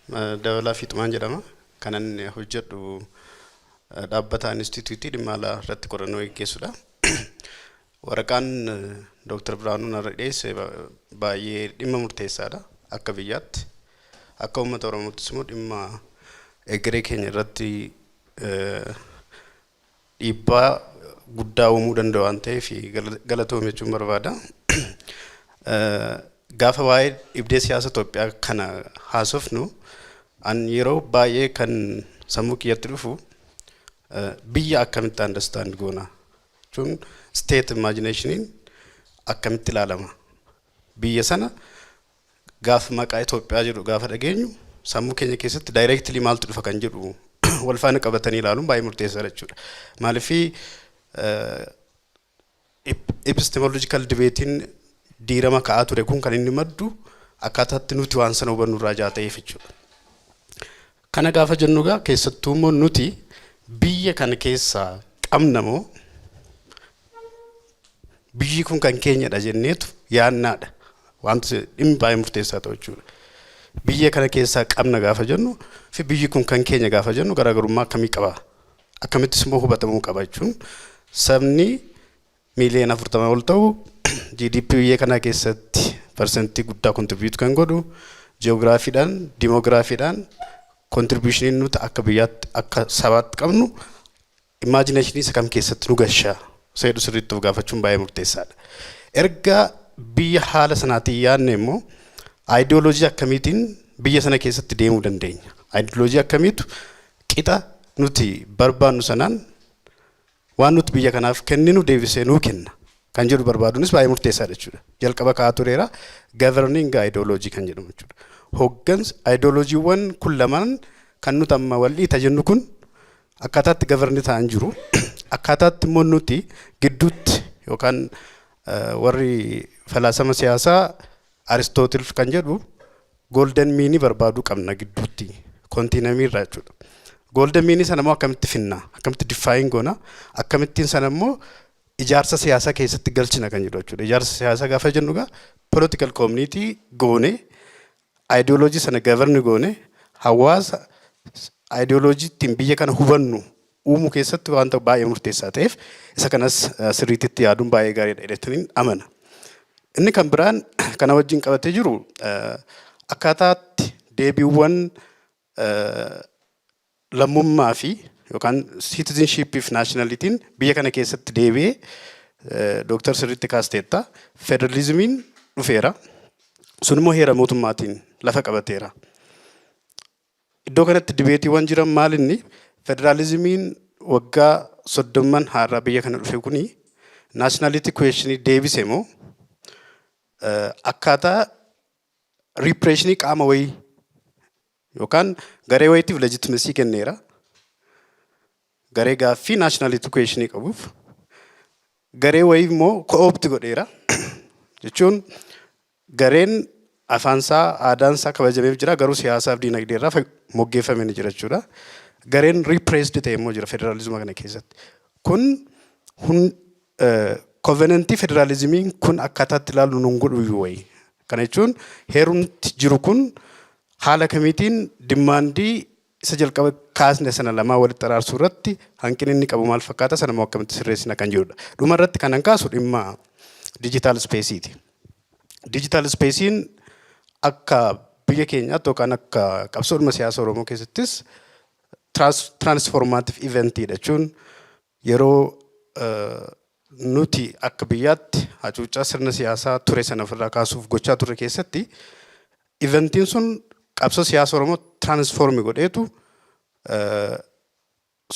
Dabalaa Fiixumaan jedhama. Kanan hojjedhu dhaabbata instituutii dhimma alaa irratti qorannoo geggeessudha. Waraqaan Dooktar Birhaanuun har'a dhiyeesse baay'ee dhimma murteessaadha akka biyyaatti. Akka uummata Oromoottis immoo dhimma egeree keenya irratti dhiibbaa guddaa uumuu danda'u waan ta'eef galatoome jechuun barbaada. Gaafa waa'ee dhibdee siyaasa Itoophiyaa kana haasofnu, an yeroo baay'ee kan sammuu kiyyatti dhufu biyya akkamitti understand goona jechuun, state imaginationiin akkamitti ilaalama. Biyya sana gaafa maqaa Itoophiyaa jedhu gaafa dhageenyu, sammuu keenya keessatti directly maaltu dhufa kan jedhu wal faana qabatanii ilaaluun baay'ee murteessaadha jechuudha. Maaliifii, epistemological debateiin diirama ka'aa ture kun kan inni maddu akkaataatti nuti waan sana hubannu irraa jaa ta'eef jechuudha. Kana gaafa jennu egaa, keessattuu immoo nuti biyya kana keessaa qabna moo biyyi kun kan keenyadha jenneetu yaannaadha. Wanti dhimmi baay'ee murteessaa ta'u jechuudha. Biyya kana keessaa qabna gaafa jennu fi biyyi kun kan keenya gaafa jennu garaagarummaa akkamii qaba? Akkamittis immoo hubatamuu qaba jechuun, sabni miiliyoona 40 ol ta'u, GDP biyya kanaa keessatti parsentii guddaa contribute kan godhu, ji'oogiraafiidhaan, diimoogiraafiidhaan contributioniin nuti akka biyyaatti, akka sabaatti qabnu imaginationii isa kam keessatti nu gashaa isa jedhu sirriitti of gaafachuun baay'ee murteessaadha. Erga biyya haala sanaatiin yaadne immoo, aayidiyooloojii akkamiitiin biyya sana keessatti deemuu dandeenya? Aayidiyooloojii akkamiitu qixa nuti barbaannu sanaan waan nuti biyya kanaaf kenninu deebisee nuu kenna kan jedhu barbaaduunis baay'ee murteessaadha jechuudha. Jalqaba ka'aa tureera, governing ideology kan jedhamu jechuudha. Hoggansa ideoloojiiwwan kun lamaan kan nuti amma wal dhiita jennu kun akkaataatti govern ta'an jiru. Akkaataatti immoo nuti gidduutti yookaan warri falaasama siyaasaa Aristootil kan jedhu golden meanii barbaaduu qabna gidduutti continuumii irraa jechuudha. Golden meanii sana immoo akkamitti finna? Akkamitti define goona? Akkamittiin sana immoo ijaarsa siyaasaa keessatti galchina kan jedhu jechuudha. Ijaarsa siyaasaa gaafa jennu egaa, political community goone, ideoloojii sana govern goone, hawaasa ideoloojii ittiin biyya kana hubannu uumuu keessatti wanta baay'ee murteessaa ta'eef, isa kanas sirriitti yaaduun baay'ee gaariidha jedheetiin amana. Inni kan biraan kana wajjin qabatee jiru akkaataatti deebiiwwan lammummaa fi yookaan citizenship fi nationalityn biyya kana keessatti deebi'ee, dooktar sirriitti kaasteetta. Federalizimiin dhufeera. Sun immoo heera mootummaatiin lafa qabateera. Iddoo kanatti debateiiwwan jiran maal inni federaalizimiin waggaa 30n haaraa biyya kana dhufe kuni nationality questionii deebise moo akkaataa repressionii qaama wayii yookaan garee wayiitiif legitimacy kenneera. Garee gaaffii nationality questionii qabuuf garee wayii immoo co-opt godheera. Jechuun gareen afaansaa, aadaansaa kabajameef jira, garuu siyaasaaf diinagdee irraa moggeeffamee ni jira jechuudha. Gareen repressed ta'e immoo jira federaalizima kana keessatti. Kun covenantii federaalizimiin kun akkaataatti ilaalu nun godhu iyyuu wayii. Kana jechuun heerumti jiru kun haala kamiitiin demandii isa jalqaba kaasne sana lamaa walitti araarsuu irratti hanqinni inni qabu maal fakkaata, sana immoo akkamitti sirreessina kan jedhudha. Dhuma irratti kanan kaasu dhimma digital spaceiiti. Digital spaceiin akka biyya keenyaatti yookaan akka qabsoodhuma siyaasa Oromoo keessattis transformative eventiidha jechuun, yeroo nuti akka biyyaatti hacuuccaa sirna siyaasaa ture sana ofirraa kaasuuf gochaa turre keessatti, eventiin sun qabsoo siyaasa Oromoo transform godheetu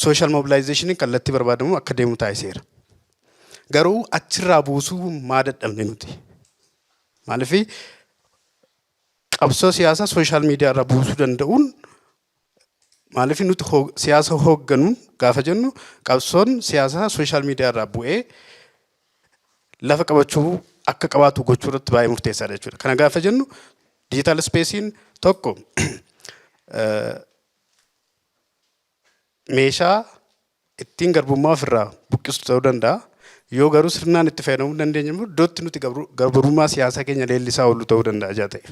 social mobilizationiin kallattii barbaadamu akka deemu taasiseera. Garuu achirraa buusuu maa dadhabne nuti? Maaliif qabsoo siyaasaa social media irraa buusuu danda'uun, maaliif nuti siyaasa hoogganuun gaafa jennu, qabsoon siyaasaa social media irraa bu'ee lafa qabachuu akka qabaatu gochuu irratti baay'ee murteessaadha jechuudha. Kana gaafa jennu, digital spaceiin tokko meeshaa ittiin garbummaa ofirraa buqqisu ta'uu danda'a. Yoo garuu sirnaan itti fayyadamuu dandeenya immoo, iddootti nuti garbummaa siyaasaa keenya leellisaa oollu ta'uu danda'a jaa ta'eef.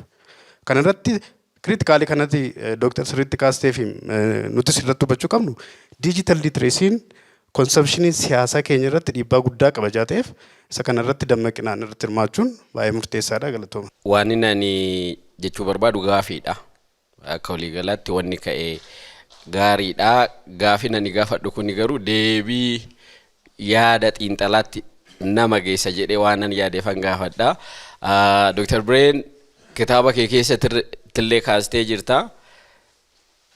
Kana irratti Critically kanatti Dooktar sirriitti kaastee fi nuti sirriitti hubachuu qabnu, digital literacyn conceptionii siyaasaa keenya irratti dhiibbaa guddaa qaba ta'eef, isa kana irratti dammaqinaan irratti hirmaachuun baay'ee murteessaadha. Galatooma. Waan inni ani jechuu barbaadu gaafiidha. Akka waliigalaatti wanni ka'ee gaariidha. Gaafiin ani gaafadhu kuni garuu deebii yaada xiinxalaatti nama geessa jedhee waan an yaadeefan gaafadha. Dr. Bireen, kitaaba kee keessatti illee kaastee jirta.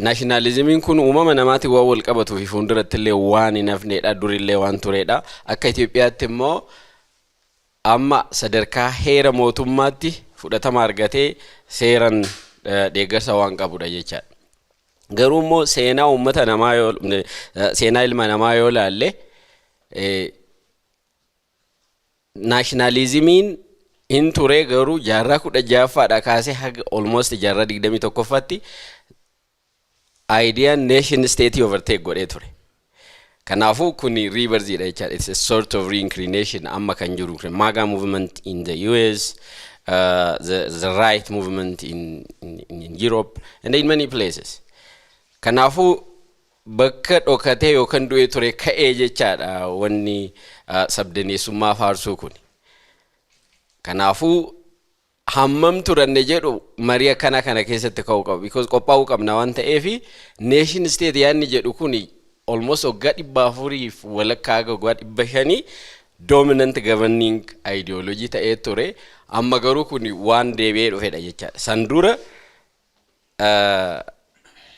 Nationalismiin kun uumama namaatiin waan wal qabatuu fi fuulduratti illee waan hin hafnedha. Durillee waan turedha. Akka Itoophiyaatti immoo amma sadarkaa heera mootummaatti fudhatama argatee seeran deeggarsa waan qabudha jechaadha. Garuu immoo seenaa uummata namaa yoo, seenaa ilma namaa yoo laalle, nationalismiin hin ture, garuu jaarraa 16ffaadha kaasee haga almost jaarraa 21ffaatti ideaan nation state overtake godhee ture. Kanaafuu kuni rebirthiidha jechaadha. It's a sort of reincarnation amma kan jiru. MAGA movement in the US, the right movement in Europe and in many places. Kanaafuu bakka dhokatee yookaan du'ee ture ka'ee jechaadha wanni sabdaneessummaa faarsuu kuni. Kanaafuu hammam turanne jedhu marii akkana kana keessatti ka'uu qabu. Because qophaa'uu qabna waan ta'eefi, nation state yaadni jedhu kuni almost waggaa 400f walakkaa haga waggaa 500 dominant governing ideology ta'ee ture. Amma garuu kuni waan deebi'ee dhufedha jechaadha. San dura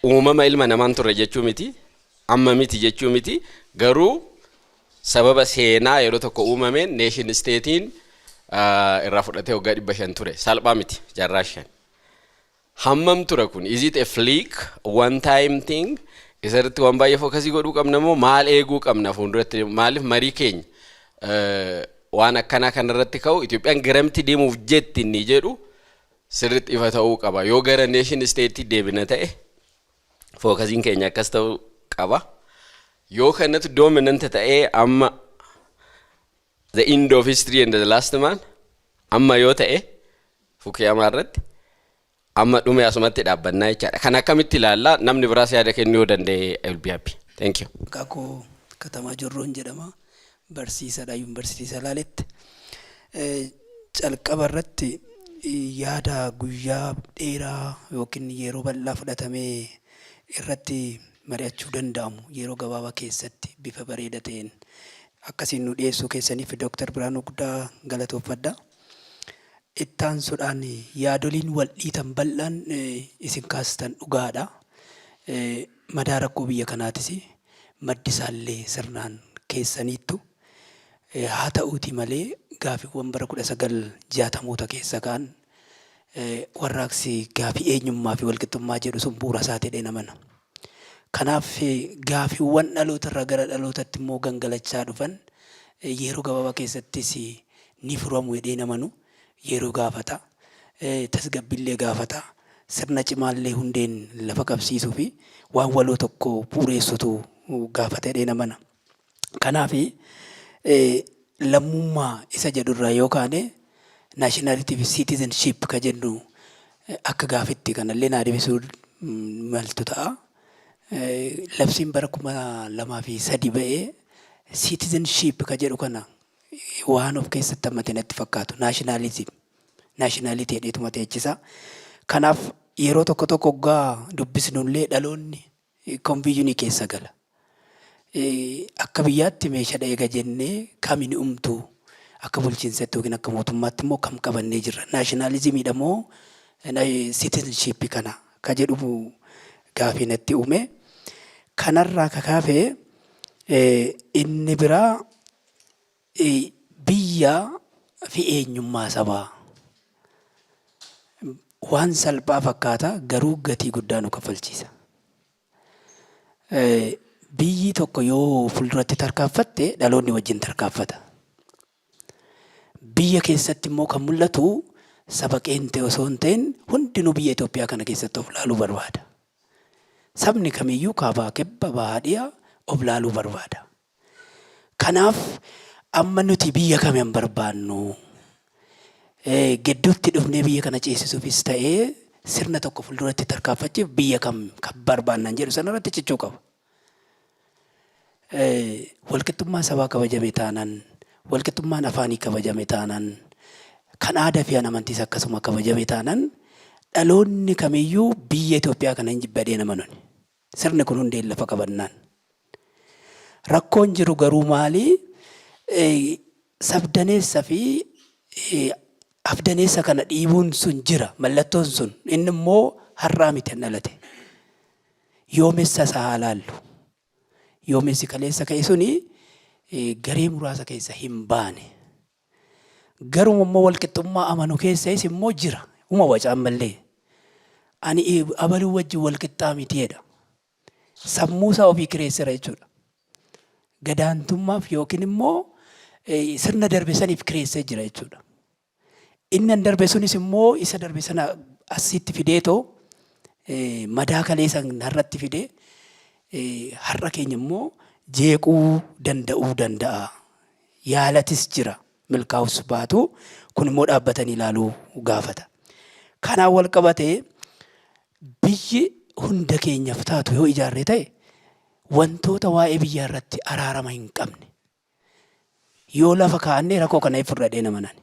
uumama ilma namaan ture jechuu miti. Amma miti jechuu miti. Garuu sababa seenaa yeroo tokko uumameen nation statein irraa fudhatee waggaa 500 ture. Salphaa miti jaarraa 5. Hammam tura kun? Is it a flick? One time thing? Isarratti waan baay'ee focusii godhuu qabna moo maal eeguu qabna fuulduratti? Maaliif marii keenya waan akkanaa kanarratti ka'u, Itoophiyaan garamti deemuuf jetti inni jedhu sirriitti ifa ta'uu qaba. Yoo gara nation state deebina ta'e, focusiin keenya akkas ta'uu qaba. Yoo kanatu dominant ta'ee amma the end of history and the last man amma yoo ta'e, Fukuyama irratti amma dhume asumatti dhaabbannaa jechaadha. Kan akkamitti ilaallaa? Namni biraas yaada kennuu yoo danda'e, I will be happy. Thank you. Maqaa koo Katamaa Jorroon jedhama. Barsiisaadha Yuunivarsiitii Salaaletti. Calqaba irratti yaada guyyaa dheeraa yookiin yeroo bal'aa fudhatamee irratti mari'achuu danda'amu yeroo gabaabaa keessatti bifa bareeda ta'een akkasiin nu dhiyeessuu keessaniif Dooktar Biraanuu guddaa galatoofadha. Ittaansuudhaan yaadoliin wal dhiitan bal'aan isin kaastan dhugaadha. Madaa rakkoo biyya kanaatis maddi isaallee sirnaan keessaniittu. Haa ta'uuti malee, gaafiiwwan bara 1960moota keessa ka'an, warraaqsi gaafii eenyummaa fi walqixxummaa jedhu sun bu'uura isaa ta'ee namana. Kanaaf gaafiiwwan dhaloota irraa gara dhalootatti immoo gangalachaa dhufan yeroo gabaabaa keessattis ni furamu jedhee namanu. Yeroo gaafata. Tasgabbiillee gaafata. Sirna cimaallee hundeen lafa qabsiisuu fi waan waloo tokko bu'uureessutu gaafata jedhee namana. Kanaaf lammummaa isa jedhurraa yoo kaane, nationality fi citizenship ka jennu akka gaafitti kanallee naa deebisuu maltu ta'a. Labsiin bara 2003 ba'ee citizenship ka jedhu kana waan of keessatti hammate natti fakkaatu, nationalism nationality jedheetuma teechisa. Kanaaf yeroo tokko tokko hoggaa dubbisnullee dhaloonni confusionii keessa gala. Akka biyyaatti meeshaa eega jennee kamiin umtuu, akka bulchiinsatti yookiin akka mootummaatti immoo kam qabannee jirra? Nationalismiidha moo citizenship kana ka jedhu gaafii natti uume. Kanarraa kakaafee inni biraa biyya fi eenyummaa sabaa waan salphaa fakkaata, garuu gatii guddaa nu kaffalchiisa. Biyyi tokko yoo fuulduratti tarkaanfatte, dhaloonni wajjin tarkaanfata. Biyya keessatti immoo kan mul'atu saba qeentee osoo hin ta'in, hundinuu biyya Itoophiyaa kana keessatti of laaluu barbaada. Sabni kamiyyuu kaabaa, kibba, bahaa, dhiyaa of laaluu barbaada. Kanaaf amma nuti biyya kam hin barbaannu? Gidduutti dhufnee biyya kana ceesisuufis ta'ee Sirna tokko fuulduratti tarkaanfachuuf biyya kam kan barbaannan jedhu sanarratti cichuu qaba. Walqixxummaan sabaa kabajame taanaan, walqixxummaan afaanii kabajame taanaan, kan aadaa fi amantiis akkasuma kabajame taanaan, dhaloonni kamiyyuu biyya Itoophiyaa kana hin jibbadhee nama nuni. Sirni kun hundeen lafa qabannaan. Rakkoon jiru garuu maali? Sabdaneessa fi afdaneessa kana dhiibuun sun jira, mallattoon sun. Inni immoo har'aa miti kan dhalate. Yoomessa isaa haa laallu. Yoomessi kaleessa ka'e suni garee muraasa keessa hin baane. Garuu immoo walqixxummaa amanu keessas immoo jira. Uma wacaan mallee. Ani abaluu wajjin walqixxaa miti jedha. Sammuu isaa ofii kireessera jechuudha. Gadaantummaaf yookiin immoo sirna darbe saniif kireessee jira jechuudha. Inni an darbe sunis immoo isa darbe sana asitti fideetoo madaa kalee san har'atti fidee har'a keenya immoo jeequu danda'uu danda'a. Yaalatis jira, milkaa'us baatu, kun immoo dhaabbatanii ilaaluu gaafata. Kanaan wal qabatee biyyi hunda keenyaaf taatu yoo ijaarre ta'e, wantoota waa'ee biyyaa irratti araarama hin qabne yoo lafa kaa'annee rakkoo kana furradhee nama nani.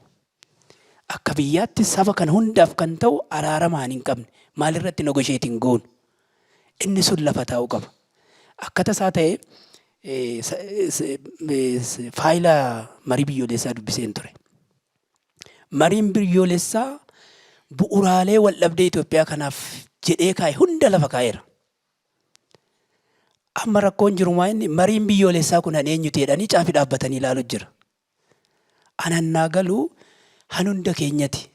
Akka biyyaatti saba kana hundaaf kan ta'u araaramaan hin qabne maalirratti negotiate hin goonu? Inni sun lafa taa'uu qaba. Akka tasaa ta'e faayila marii biyyoolessaa dubbiseen ture. Mariin biyyoolessaa bu'uraalee wal dhabdee Itoophiyaa kanaaf jedhee kaa'e hunda lafa kaa'eera. Amma rakkoon jiru maa inni mariin biyyoolessaa kun han eenyuti jedhanii caafii dhaabbatanii ilaalu jira. Anannaa galuu han hunda keenyati.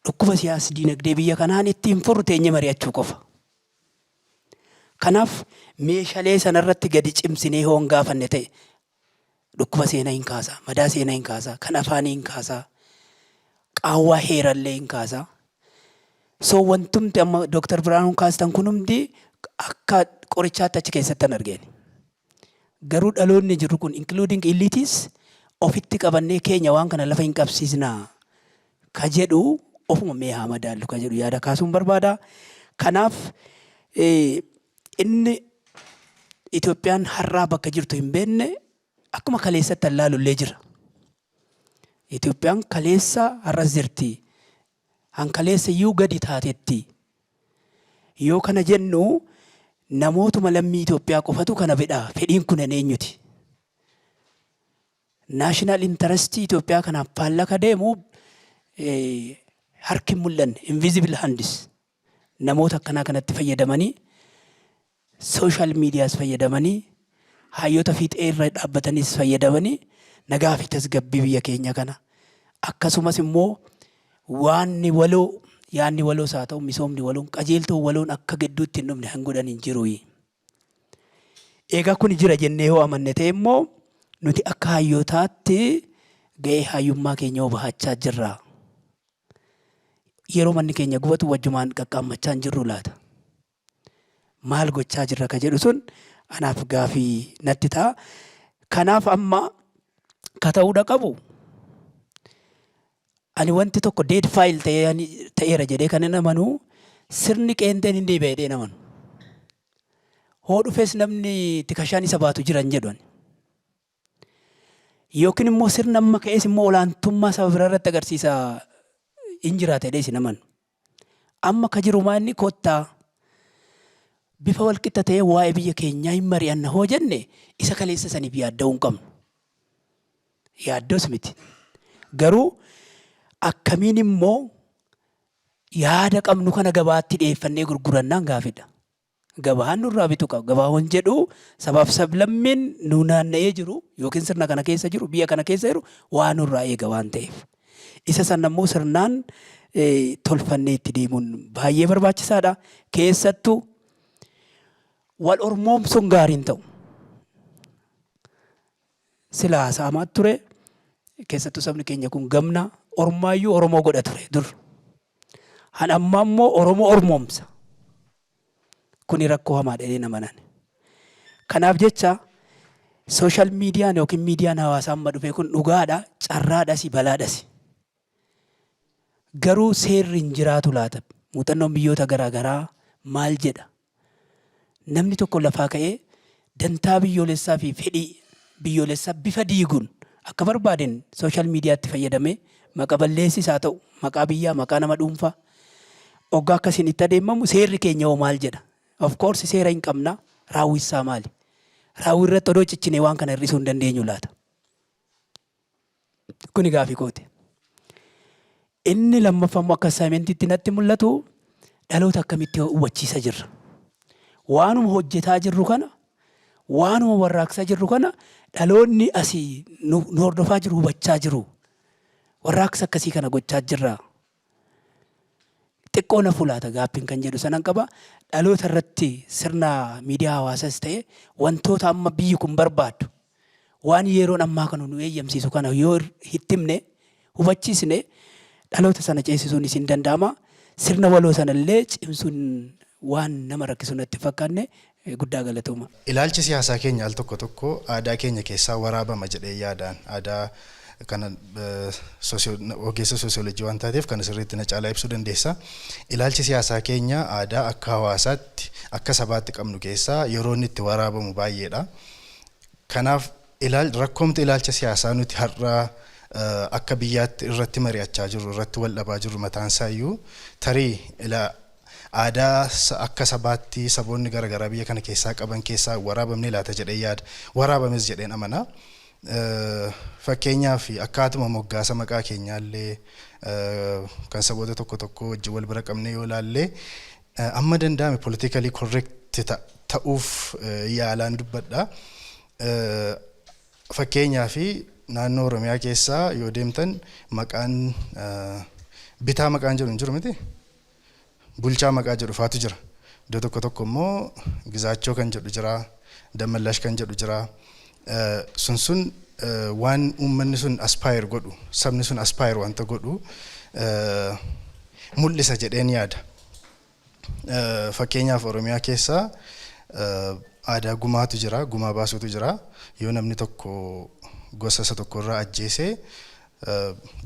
Dhukkuba siyaas diinagdee biyya kanaan ittiin furru teenye mari'achuu qofa. Kanaaf meeshaalee sanarratti gadi cimsinee hoo hin gaafanne ta'e, dhukkuba seenaa hin kaasaa, madaa seenaa hin kaasaa, kan afaanii hin kaasaa, qaawwaa heerallee hin kaasaa. So wantumti amma Dooktar Biraanuun kaastan kun hundi akka qorichaatti achi keessatti an argeen. Garuu dhaloonni jiru kun, including elites, ofitti qabannee keenya waan kana lafa hin qabsiisnaa ka jedhu, ofuma mee haa madaallu ka jedhu yaada kaasuun barbaada. Kanaaf inni Itoophiyaan har'aa bakka jirtu hin beekne akkuma kaleessatti allaalullee jira. Itoophiyaan kaleessa har'as jirti. Hankaleessa iyyuu gadi taatetti. Yoo kana jennu namootuma lammii Itoophiyaa qofatu kana fedha. Fedhiin kun eenyuti? National interestii Itoophiyaa kanaaf faallaka deemu harki hin mul'anne, invisible hands, namoota akkanaa kanatti fayyadamanii, social medias fayyadamanii, hayyoota fiixee irra dhaabbatanis fayyadamanii, nagaa fi tasgabbii biyya keenya kana akkasumas immoo waanni waloo, yaanni waloos haa ta'u, misoomni waloon, qajeeltoon waloon akka gidduutti hin dhumne han godhan hin jiru. Egaa kun jira jennee yoo amanne ta'e immoo nuti akka hayyootaatti ga'ee hayyummaa keenya yoo bahachaa jirra. Yeroo manni keenya gubatu wajjumaan qaqqaammachaa hin jirru laata? Maal gochaa jirra ka jedhu sun anaaf gaafii natti ta'a. Kanaaf amma ka ta'uudha qabu, ani wanti tokko dead file ta'eera jedhee kan hin amanu, sirni qeenxeen hin deebi'a jedhee hin amanu. Hoo dhufes namni tikashaan isa baatu jiran jedhu ani. Yookiin immoo sirna amma ka'es immoo olaantummaa saba biraa irratti agarsiisa hin jiraata jedhee isin amanu. Amma ka jiru maa inni kottaa bifa walqixa ta'ee waa'ee biyya keenyaa hin mari'anna hoo jenne, isa kaleessa saniif yaadda'uu hin qabnu. Yaaddos miti. Garuu akkamiin immoo yaada qabnu kana gabaatti dhiyeeffannee gurgurannaan gaafidha. Gabaan nurraa bitu qaba. Gabaawwan jedhu sabaaf sablammiin nu naanna'ee jiru yookiin sirna kana keessa jiru, biyya kana keessa jiru waa nurraa eega waan ta'eef. Isa sana immoo sirnaan tolfannee itti deemuun baay'ee barbaachisaadha. Keessattuu wal ormoomsuun gaariin ta'u. Sila haasa'amaa ture, keessattuu sabni keenya kun gamna ormaayyuu Oromoo godha ture dur. Han ammaa immoo Oromoo ormoomsa. Kuni rakkoo hamaa jedhee nama nani. Kanaaf jecha social mediaan yookiin miidiyaan hawaasaa amma dhufe kun dhugaadha, carraadhas, balaadhas. Garuu seerri hin jiraatu laata? Muuxannoon biyyoota garaa garaa maal jedha? Namni tokko lafaa ka'ee dantaa biyyoolessaa fi fedhii biyyoolessaa bifa diiguun akka barbaadeen social mediatti fayyadamee, maqa balleessis haa ta'u, maqaa biyyaa, maqaa nama dhuunfaa, oggaa akkasiin itti adeemamu seerri keenya hoo maal jedha? Of course seera hin qabna, raawwisaa maali? Raawwii irratti odoo ciccinee waan kana hir'isuu hin dandeenyu laata? Kuni gaafii kooti. Inni lammaffaa immoo akka assignmentiitti natti mul'atu, dhaloota akkamitti hubachiisa jirra? Waanuma hojjetaa jirru kana, waanuma warraaqsaa jirru kana, dhaloonni asii nu hordofaa jiru hubachaa jiru. Warraaqsa akkasii kana gochaa jirra. Xiqqoo na fulaata gaaffiin kan jedhu sanan qaba. Dhaloota irratti sirna miidiyaa hawaasaas ta'e, wantoota amma biyyi kun barbaaddu, waan yeroon ammaa kana nu eeyyamsiisu kana yoo itti himne, hubachiisne, dhaloota sana ceesisuun isin danda'ama. Sirna waloo sanallee cimsuun waan nama rakkisu natti fakkaanne. Guddaa galatooma. Ilaalchi siyaasaa keenya al tokko tokko aadaa keenya keessaa waraabama jedhee yaadaan. Aadaa kana ogeessa soosiyoolojii waan taateef kana sirriitti na caalaa ibsuu dandeessa. Ilaalchi siyaasaa keenya aadaa akka hawaasaatti, akka sabaatti qabnu keessaa yeroo inni itti waraabamu baay'eedha. Kanaaf rakkoomti ilaalcha siyaasaa nuti har'a akka biyyaatti irratti mari'achaa jirru, irratti wal dhabaa jirru, mataan isaayyuu tarii aadaa akka sabaatti saboonni garaagaraa biyya kana keessaa qaban keessaa waraabamne laata jedhee yaada. Waraabames jedheen amana. Fakkeenyaaf, akkaatuma moggaasa maqaa keenyaallee kan saboota tokko tokko wajjin wal bira qabne yoo ilaalle, amma danda'ame politically correct ta'uuf yaalaan dubbadha. Fakkeenyaaf, naannoo Oromiyaa keessaa yoo deemtan maqaan Bitaa maqaan jedhu hin jiru miti. Bulchaa maqaa jedhu faatu jira. Iddoo tokko tokko immoo Gizaachoo kan jedhu jira, Dammallash kan jedhu jira. Sun waan uummanni sun aspire godhu, sabni sun aspire wanta godhu mul'isa jedheen yaada. Fakkeenyaaf, Oromiyaa keessaa aadaa gumaatu jira, gumaa baasuutu jira. Yoo namni tokko gosa isa tokko irraa ajjeesee,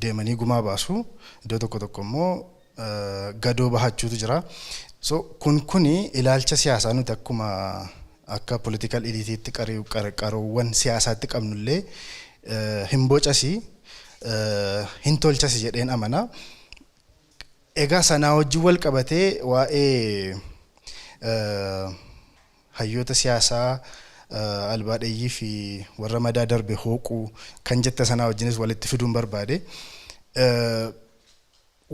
deemanii gumaa baasu. Iddoo tokko tokko immoo gadoo bahachuutu jira. So kuni ilaalcha siyaasaa nuti akkuma akka political eliteitti, qaroowwan siyaasaatti qabnullee hin bocasi, hin tolchasi jedheen amana. Egaa sanaa wajjin wal qabatee waa'ee hayyoota siyaasaa albaadheeyyii fi warra madaa darbe hooquu kan jette sanaa wajjinis walitti fiduun barbaade.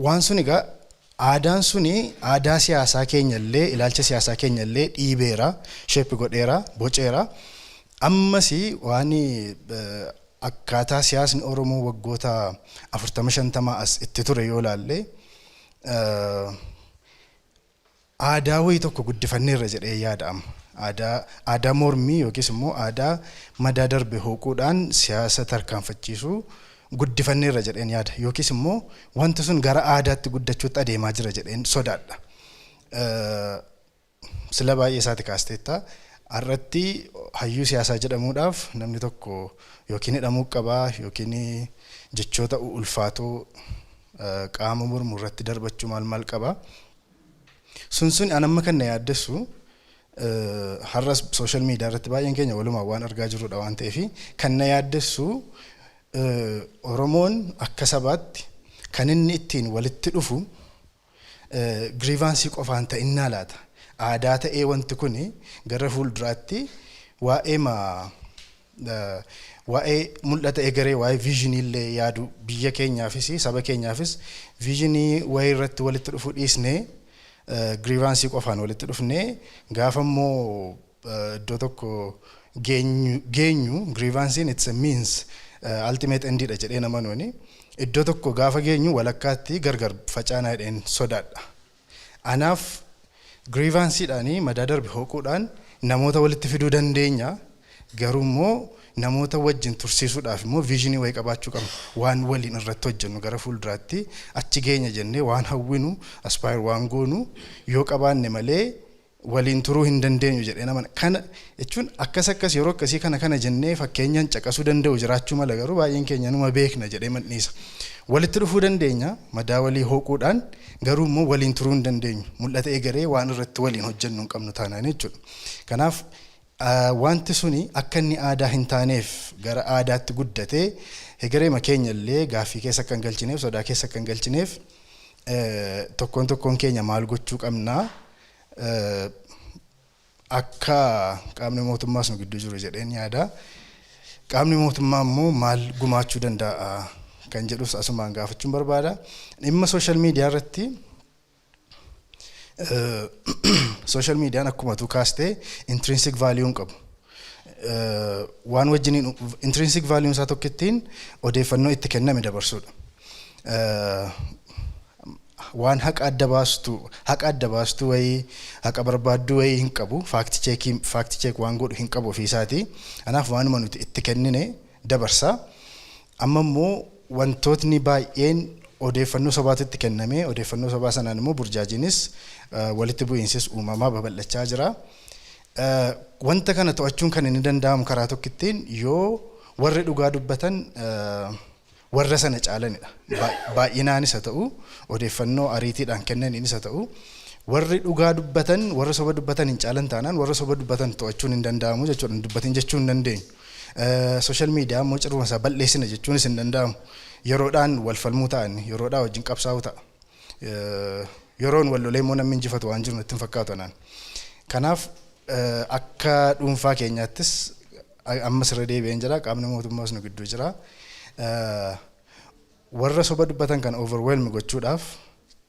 Waan sun egaa aadaan suni aadaa siyaasaa keenya illee, ilaalcha siyaasaa keenya illee dhiibeera, shape godheera, boceera. Ammas waan akkaataa siyaasni Oromoo waggoota 40, 50 as itti ture yoo ilaalle, aadaa wayii tokko guddifanneerra jedhee yaada amma. Aadaa mormii yookiis immoo aadaa madaa darbe hooquudhaan siyaasa tarkaanfachiisuu guddifanneerra jedheen yaada. Yookiis immoo wanti sun gara aadaatti guddachuutti adeemaa jira jedheen sodaadha. Sila baay'ee isaati kaasteetta. Har'atti hayyuu siyaasaa jedhamuudhaaf namni tokko yookiin hidhamuu qabaa yookiin jechoota ulfaatoo qaama mormu irratti darbachuu maal maal qaba. Sun an amma kan na yaaddessu, har'as social media irratti baay'een keenya walumaa waan argaa jirrudha waan ta'eef, kan na yaaddessu Oromoon akka sabaatti kan inni ittiin walitti dhufu grievance qofaan ta'innaa laata? Aadaa ta'ee wanti kuni gara fuulduraatti waa'ee mul'ata egeree, waa'ee visionii illee yaadu, biyya keenyaafis saba keenyaafis visionii wayii irratti walitti dhufuu dhiisnee, grievance qofaan walitti dhufnee, gaafa immoo iddoo tokko geenyu, grievanceiin it's a means, ultimate endidha jedhee namanuuni, iddoo tokko gaafa geenyu walakkaatti gargar facaanaa jedheen sodaadha. Anaaf grievanceiidhaanii madaa darbe hooquudhaan namoota walitti fiduu dandeenya, garuu immoo namoota wajjin tursiisuudhaaf immoo visionii wayii qabaachuu qabna. Waan waliin irratti hojjennu, gara fuulduraatti achi geenya jennee waan hawwinu, aspire waan goonu yoo qabaanne malee. waliin turuu hin dandeenyu jedhee nama. Kana jechuun akkas akkas yeroo akkasii kana kana jennee fakkeenyaan caqasuu danda'u jiraachuu mala, garuu baay'een keenya numa beekna jedhee mandhiisa. Walitti dhufuu dandeenya madaa walii hooquudhaan, garuu immoo waliin turuu hin dandeenyu. Mul'ata egeree waan irratti waliin hojjennu hin qabnu taanaan jechuudha. Kanaaf wanti suni akka inni aadaa hin taaneef, gara aadaatti guddatee egeree keenya illee gaaffii keessa akka hin galchineef, sodaa keessa akka hin galchineef, tokkoon tokkoon keenya maal gochuu qabnaa? Akka qaamni mootummaas nu gidduu jiru jedheen yaada. Qaamni mootummaa immoo maal gumaachuu danda'a kan jedhus asumaan gaafachuun barbaada. Dhimma social media irratti, social mediaan akkuma tu kaastee intrinsic value hin qabu. Waan wajjiniin intrinsic value isaa tokkittiin odeeffannoo itti kenname dabarsuudha. Waan haqa adda baastu wayii, haqa barbaaddu wayii hin qabu. Fact check waan godhu hin qabu ofiisaatii. Kanaaf waanuma nuti itti kennine dabarsa. Amma immoo wantootni baay'een odeeffannoo sobaatu itti kenname, odeeffannoo sobaa sanaan immoo burjaajiinis walitti bu'iinsis uumamaa babal'achaa jira. Wanta kana to'achuun kan inni danda'amu karaa tokkittiin yoo warri dhugaa dubbatan warra sana caalanidha. Baay'inaanis haa ta'u, odeeffannoo ariitiidhaan kennaniinis haa ta'u, warri dhugaa dubbatan warra soba dubbatan hin caalan taanaan, warra soba dubbatan to'achuun hin danda'amu jechuudha. Hin dubbatin jechuu hin dandeenyu. Social media immoo ciruma isaa balleessina jechuunis hin danda'amu. Yeroodhaan wal falmuu ta'an, yeroodhaan wajjin qabsaa'uu ta'a. Yeroon wal lolee immoo namni injifatu waan jiru natti hin fakkaatu anaan. Kanaaf akka dhuunfaa keenyaattis, ammas irra deebi'een jira, qaamni mootummaas nu gidduu jira. Warra soba dubbatan kana overwhelm gochuudhaaf,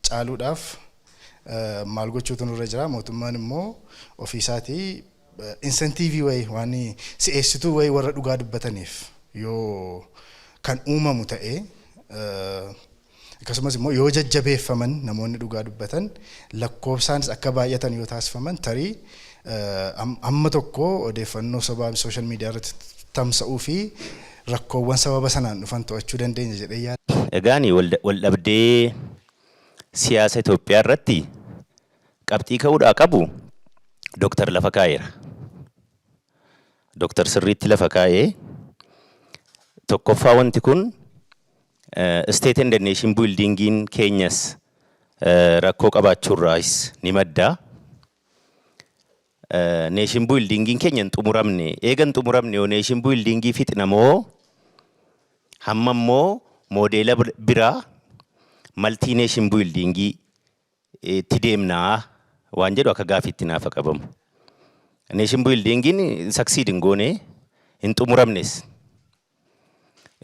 caaluudhaaf maal gochuutu nurra jira? Mootummaan immoo ofiisaatii incentive wayii, waan si'eessituu wayii warra dhugaa dubbataniif yoo kan uumamu ta'e, akkasumas immoo yoo jajjabeeffaman, namoonni dhugaa dubbatan lakkoofsaanis akka baay'atan yoo taasifaman, tarii amma tokko odeeffannoo sobaa social media irratti tamsa'uu fi rakkoowwan sababa sanaan dhufan to'achuu dandeenya jedhee yaada. Egaan wal dhabdee siyaasa Itoophiyaa irratti qabxii ka'uudhaa qabu Dooktar lafa kaa'eera. Dooktar sirriitti lafa kaa'ee, tokkoffaa wanti kun state and nation buildingiin keenyas rakkoo qabaachuurraas ni madda. Nation buildingiin keenya hin xumuramne. Eega hin xumuramne yoo nation buildingii fixna moo, hamma immoo moodeela biraa multi nation buildingii itti deemnaa waan jedhu akka gaafiitti naafa qabamu. Nation buildingiin succeed hin goone, hin xumuramnes.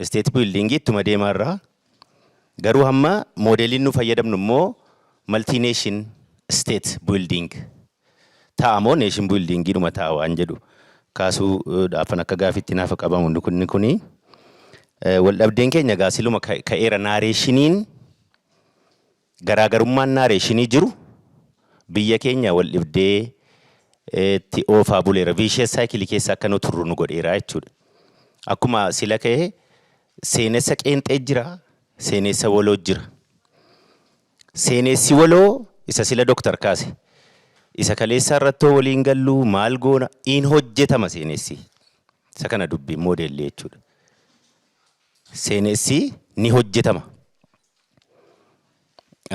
State buildingii ittuma deemaarraa, garuu hamma moodeliin nu fayyadamnu immoo multi nation state building ta'a moo nation buildingiidhuma ta'a waan jedhu kaasuudhaafan akka gaafiitti naafa qabamu kunni kuni. Wal dhabdeen keenya gaasiluma ka'eera. Narrationiin, garaagarummaan narrationii jiru biyya keenya wal dhibdee itti oofaa buleera. Vicious cycle keessa akka nu turru nu godheera jechuudha. Akkuma sila ka'e, seenessa qeenxee jira, seenessa waloo jira. Seenessi waloo isa sila Dooktar kaase. Isa kaleessaa irratti waliin galluu maal goona in hojjetama seenessi. Isa kana dubbiin moodeelli jechuudha. Seenessi ni hojjetama.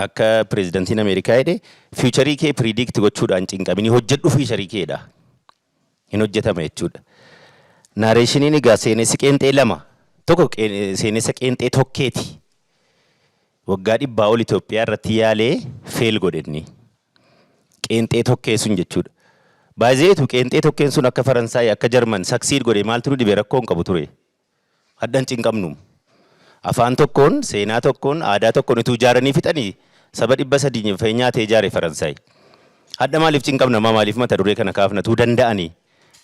Akka pireezidantiin Ameerikaa jedhe, "Future kee predict gochuudhaan cinqamini, hojjedhu future keedha." Hin hojjetama jechuudha. Narrationiin egaa seenessi qeenxee lama. Tokko seenessa qeenxee tokkeeti. Waggaa 100 ol Itoophiyaa irratti yaalee fail godhe inni. Qeenxee tokkee sun jechuudha. Baay'eetu qeenxee tokkeen sun akka Faransaay, akka Jarman succeed godhe, maaltu nu dhibe? Rakkoo hin qabu ture. Haddan cinqabnu. Afaan tokkoon, seenaa tokkoon, aadaa tokkoon utuu ijaaranii fixanii, saba 300 nyaatee ijaare Faransaay. Hadda maaliif cinqabna? Maa maaliif mata duree kana kaafnatuu danda'anii?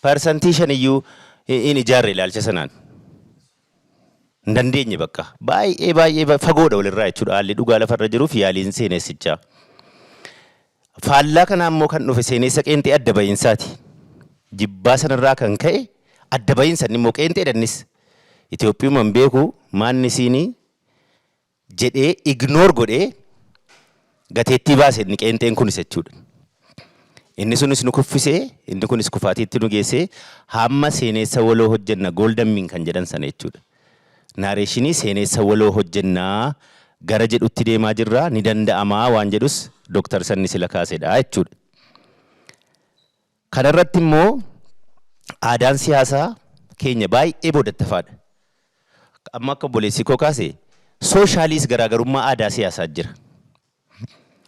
5% iyyuu hin ijaarre ilaalcha sanaan. Hin dandeenye bakka. Baay'ee baay'ee fagoodha walirraa jechuudha haalli dhugaa lafarra jiruuf yaaliin seenessichaa. Faallaa kanaa immoo kan dhufe seenessa qeenxee adda bahiinsaati. Jibbaa sanarraa kan ka'e adda bahiinsa inni immoo qeenxeedhannis. Itoophiyuma hin beeku, maanni siinii jedhee ignore godhee gateettii baase inni qeenxeen kunis jechuudha. Inni sunis nu kuffisee, inni kunis kufaatiitti nu geessee, hamma seenessa waloo hojjenna, golden mean kan jedhan sana jechuudha. Narrationii seenessa waloo hojjennaa gara jedhutti deemaa jirra, ni danda'amaa waan jedhus Dooktar Sanni sila kaasedha jechuudha. Kanarratti immoo aadaan siyaasaa keenya baay'ee boodattafaadha. Amma akka obboleessi koo kaase, socialiis garaagarummaa aadaa siyaasaa jira.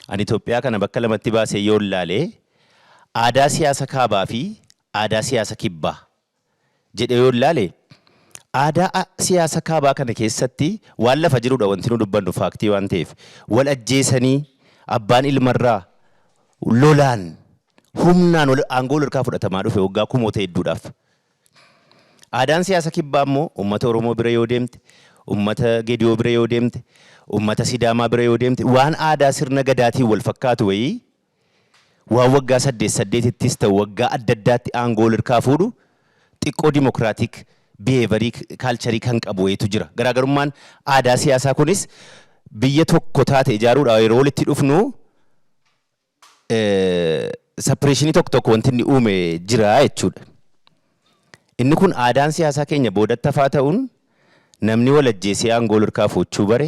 Ani Itoophiyaa kana bakka lamatti baasee yoo ilaalee, aadaa siyaasa kaabaa fi aadaa siyaasa kibbaa jedhee yoo ilaale, aadaa siyaasa kaabaa kana keessatti waan lafa jirudha wanti nu dubbannu, factii waan ta'eef, wal ajjeesanii, abbaan ilmarraa lolaan humnaan aangoo wal harkaa fudhatamaa dhufe waggaa kumoota hedduudhaaf. Aadaan siyaasa kibbaa immoo uummata Oromoo bira yoo deemte, uummata Gediyoo bira yoo deemte, uummata Sidaamaa bira yoo deemte, waan aadaa sirna gadaatiin wal fakkaatu wayii, waan waggaa saddeet saddeetittis ta'u waggaa adda addaatti aangoo wal harkaa fuudhu, xiqqoo democratic behaviorii culturii kan qabu wayitu jira. Garaagarummaan aadaa siyaasaa kunis biyya tokko taate ijaaruudhaaf yeroo walitti dhufnu separationii tokko tokko wanti inni uume jira jechuudha. Inni kun aadaan siyaasaa keenya boodatti hafaa ta'uun, namni wal ajjeesee aangoo wal harkaa fuuchuu bare,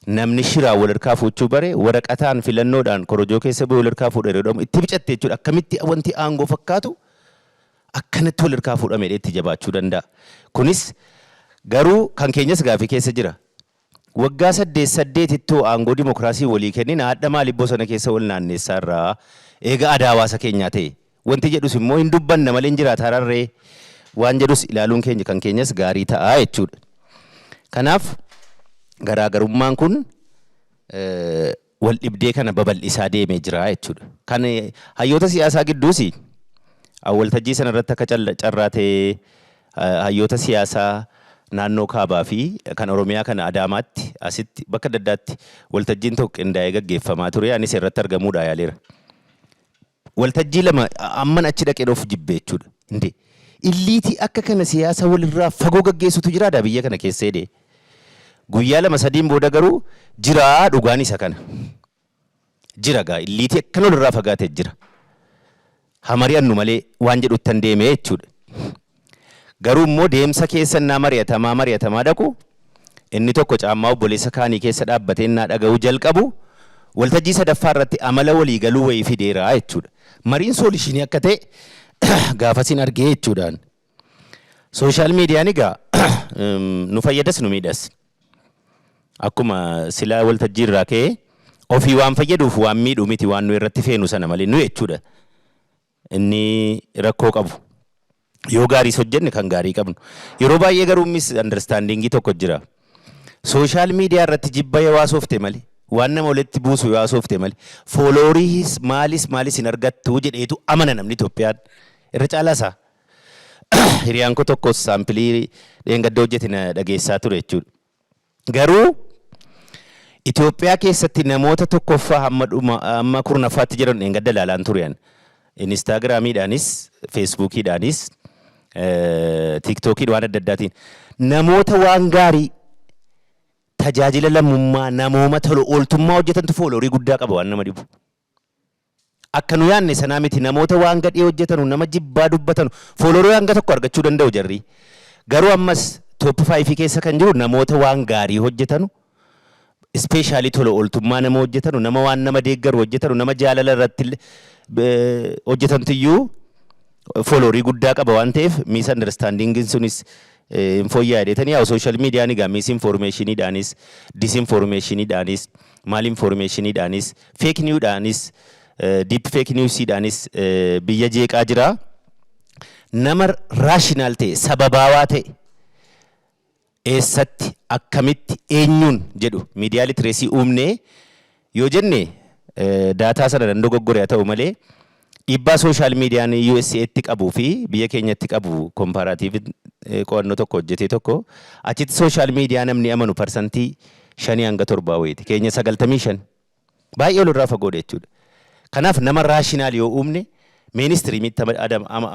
namni shiraa wal harkaa fuuchuu bare, waraqataan filannoodhaan korojoo keessa bu'ee wal harkaa fuudhe yeroo jedhamu itti bicatte jechuudha. Akkamitti wanti aangoo fakkaatu akkanatti wal harkaa fuudhame itti jabaachuu danda'a? Kunis garuu kan keenyas gaafii keessa jira. Waggaa saddeet saddeetittoo aangoo dimokiraasii walii kennina, hadha maaliif bosona keessa wal naanneessaa irraa eega aadaa hawaasa keenyaa ta'e? Wanti jedhus immoo hin dubbanna malee hin jiraata hararree waan jedhus ilaaluun keenya kan keenyas gaarii ta'a jechuudha. Kanaaf garaagarummaan kun wal dhibdee kana babal'isaa deemee jira jechuudha. Kan hayyoota siyaasaa gidduus waltajjii sana irratti akka carraa ta'ee hayyoota siyaasaa naannoo kaabaa fi kan Oromiyaa kana Adaamaatti, asitti bakka adda addaatti waltajjiin tokko qindaa'ee gaggeeffamaa ture, anis irratti argamuudha yaaleera. Waltajjii lama amman achi dhaqee of jibbe jechuudha. Indee eliteii akka kana siyaasa walirraa fagoo gaggeessutu jiraadha biyya kana keessa jedhee. Guyyaa lama sadiin booda garuu jiraa, dhugaan isa kana. Jira gaa, eliteii akkana walirraa fagaatee jira. Hamari'annu malee waan jedhuttan deemee jechuudha. Garuu immoo deemsa keessa naa mari'atamaa mari'atamaa dhaqu, inni tokko caammaa obboleessa kaanii keessa dhaabbatee naa dhaga'uu jalqabu, waltajjii sadaffaa irratti amala walii galuu wayii fideera jechuudha. Mariin solutionii akka ta'e gaafasiin argee jechuudhaan. Social mediaan egaa nu fayyadas, nu miidhas. Akkuma silaa waltajjii irraa ka'ee, ofii waan fayyaduuf waan miidhu miti, waan nu irratti feenu sana malee nu jechuudha. Inni rakkoo qabu. Yoo gaariis hojjenne kan gaarii qabnu. Yeroo baay'ee garuu misunderstandingii tokko jira. Social media irratti jibba yoo haasofte malee, waan nama walitti buusu yoo haasofte malee, followeriis maalis maalis hin argattu jedheetu amana namni Itoophiyaan. Irra caalaa isaa. Hiriyaan koo tokkos sampleii dheengadda hojjete na dhageessaa ture jechuudha. Garuu Itoophiyaa keessatti namoota tokkoffaa hamma dhuma hamma 10ffaatti jiran dheengadda ilaalaan ture an. Instagramiidhaanis, Facebookiidhaanis, TikTokiin, waan adda addaatiin namoota waan gaarii, tajaajila lammummaa, namooma tola ooltummaa hojjetantu followerii guddaa qaba, waan nama dhibu. Akka nu yaadne sanaa miti, namoota waan gadhee hojjetanu, nama jibbaa dubbatanu followerii hanga tokko argachuu danda'u jarri. Garuu ammas top fiveii keessa kan jiru namoota waan gaarii hojjetanu, especially tola ooltummaa nama hojjetanu, nama waan nama deeggaru hojjetanu, nama jaalala irratti hojjetantu iyyuu followerii guddaa qaba waan ta'eef, misunderstandingiin sunis hin fooyya'aa jedhetanii. Yaa, social mediaan egaa misinformationiidhaanis, disinformationiidhaanis, malinformationiidhaanis, fake newsdhaanis, deep fake newsiidhaanis biyya jeeqaa jira. Nama rational ta'e, sababaawaa ta'e, eessatti, akkamitti, eenyuun jedhu media literacy uumnee yoo jenne, data sana nan dogoggore haa ta'u malee, dhiibbaa social mediaan USA'tti qabuu fi biyya keenyatti qabu comparative qo'annoo tokko hojjetee tokko, achitti social media namni amanu 5% hanga 7% wayiiti. Keenya 95, baay'ee walirraa fagoodha jechuudha. Kanaaf nama rational yoo uumne, mainstreamitti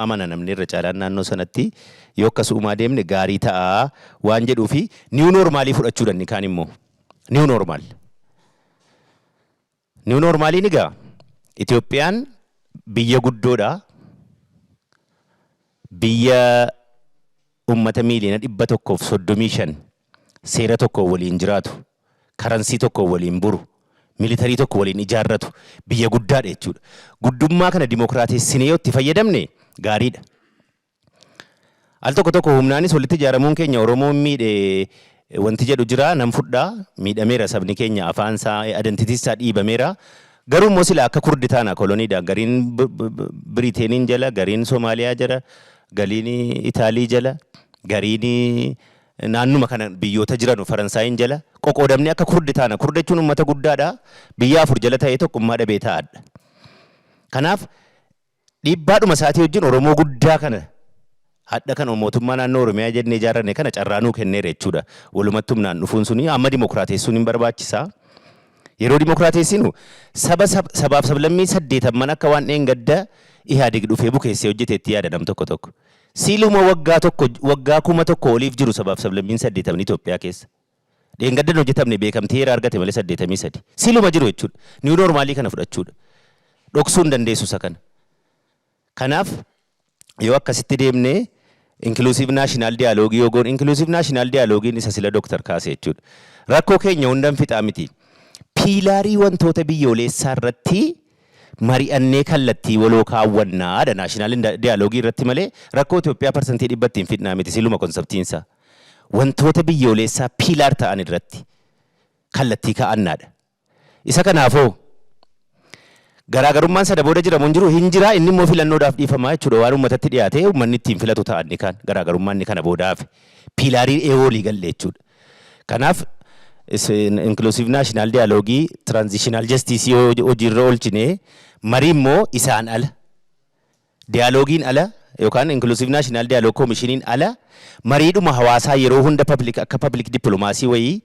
amana namni irra caalaan naannoo sanatti, yoo akkas uumaa deemne gaarii ta'a waan jedhuu fi new normalii fudhachuu danni kaan immoo new normal. New normaliin egaa Itoophiyaan Biyya guddoodha. Biyya uummata 135,000,000 seera tokko waliin jiraatu, currency tokko waliin buru, military tokko waliin ijaarratu biyya guddaadha jechuudha. Guddummaa kana dimokiraatessinee yoo itti fayyadamne gaariidha. Al tokko tokko humnaanis walitti ijaaramuun keenya Oromoon miidhe wanti jedhu jira, nan fudhaa, miidhameera sabni keenya, afaan isaa, identity isaa dhiibameera. Garuu immoo sila akka Kurdi taana koloniidha. Gariin Biriiteeniin jala, gariin Soomaaliyaa jala, gariin Itaalii jala, gariin naannuma kana biyyoota jiran Faransaayiin jala qoqoodamni akka Kurdi taana. Kurdi jechuun uummata guddaadha. Biyya afur jala ta'ee tokkummaa dhabee taa'adha. Kanaaf dhiibbaadhuma isaatii wajjin Oromoo guddaa kana hadha kana mootummaa naannoo Oromiyaa jennee ijaarranne kana carraa nuu kenneera jechuudha. Walumatti humnaan dhufuun suni amma dimokiraateessuun hin barbaachisaa. Yeroo dimokiraateessinu saba sabaaf sablammii saddeetamman akka waan dheengadda Ihaadig dhufee bukeessee hojjeteetti yaada nam tokko tokko. Siiluma waggaa tokko, waggaa 1000 oliif jiru sabaaf sablammiin 80 Itoophiyaa keessa. Dheengaddan hojjetamne, beekamtii heera argate malee 83. Siiluma jiru jechuudha. New normalii kana fudhachuudha. Dhoksuu hin dandeessu isa kana. Kanaaf yoo akkasitti deemnee inclusive national dialogue yoo goone, inclusive national dialoguein isa sila Dooktar kaase jechuudha. Rakkoo keenya hundan fixaa miti. Pillarii wantoota biyyoolessaa irratti mari'annee kallattii waloo kaawwannaadha national dialogue irratti malee rakkoo Itoophiyaa 100% hin fidnaa miti siluma conceptiinsa. Wantoota biyyoolessaa pillar ta'an irratti kallattii kaa'annaadha. Isa kanaafoo garaagarummaan sana booda jiramu hin jiru, hin jira, inni immoo filannoodhaaf dhiifamaa jechuudha. Waan uummatatti dhiyaatee uummanni ittiin filatu ta'an ni kaan garaagarummaan inni kana booda hafe pillarii dhiyoo walii galle jechuudha. Kanaaf inclusive national dialogue, transitional justice yoo hojiirra oolchine, marii immoo isaan ala, dialogueiin ala yookaan inclusive national dialogue commissioniin ala, mariidhuma hawaasaa yeroo hunda public akka public diplomacy wayii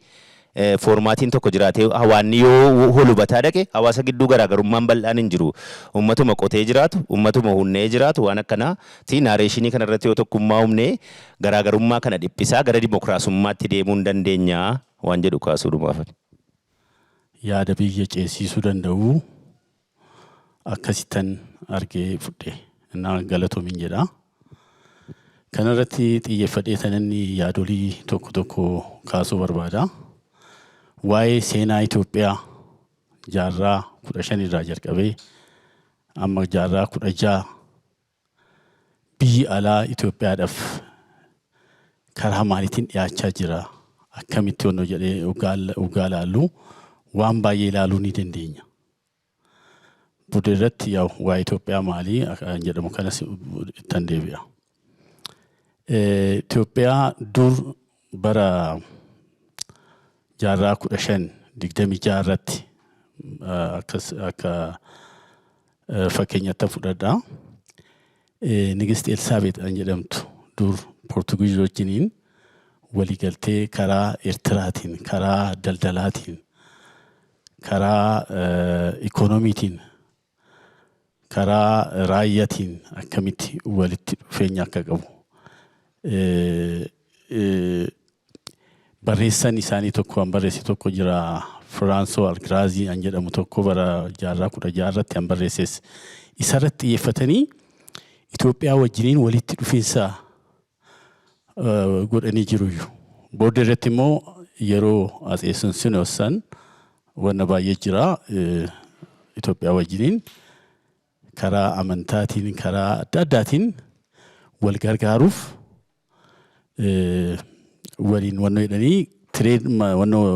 formatiin tokko jiraatee hawaanni yoo holubataa dhaqe hawaasa gidduu garaagarummaan bal'aan hin jiru. Uummatuma qotee jiraatu, uummatuma hunnee jiraatu waan akkanaa ti narrationii kana irratti yoo tokkummaa uumne garaagarummaa kana dhiphisaa gara dimokiraasummaatti deemuu hin dandeenya waan jedhu kaasuu dhumaafan. Yaada biyya ceesisuu danda'u akkasittan argee fudhe na galatoomin jedha. Kanarratti xiyyeeffadhee tanan yaadolii tokko tokko kaasuu barbaada. Waa'ee seenaa Itoophiyaa jaarraa 15 irraa jalqabee amma jaarraa 16 biyyi alaa Itoophiyaadhaaf karaa maaliitiin dhiyaachaa jira, akkamitti onnoo jedhee ugaa ilaallu waan baay'ee ilaaluu ni dandeenya. Booda irratti yaa'u waa'ee Itoophiyaa maalii kan jedhamu kanas ittan deebi'a. Itoophiyaa dur bara jaarraa 1526 irratti akkas akka fakkeenyatti fudhadha. Nigist Elsaabeet kan jedhamtu dur Poortugiizii wajjiniin waliigaltee karaa Eertiraatiin, karaa daldalaatiin, karaa ikoonomiitiin, karaa raayyaatiin akkamitti walitti dhufeenya akka qabu. Barreessan isaanii tokko kan barreesse tokko jira, Firaansoo Algiraazii kan jedhamu tokko, bara jaarraa 16 irratti kan barreesses. Isarratti xiyyeeffatanii Itoophiyaa wajjiniin walitti dhufiinsa godhanii jiruyyuu. Booda irratti immoo yeroo Atsee Suusinewoos san wanna baay'ee jira Itoophiyaa wajjiniin karaa amantaatiin, karaa adda addaatiin wal gargaaruuf waliin wannoo jedhanii trade wannoo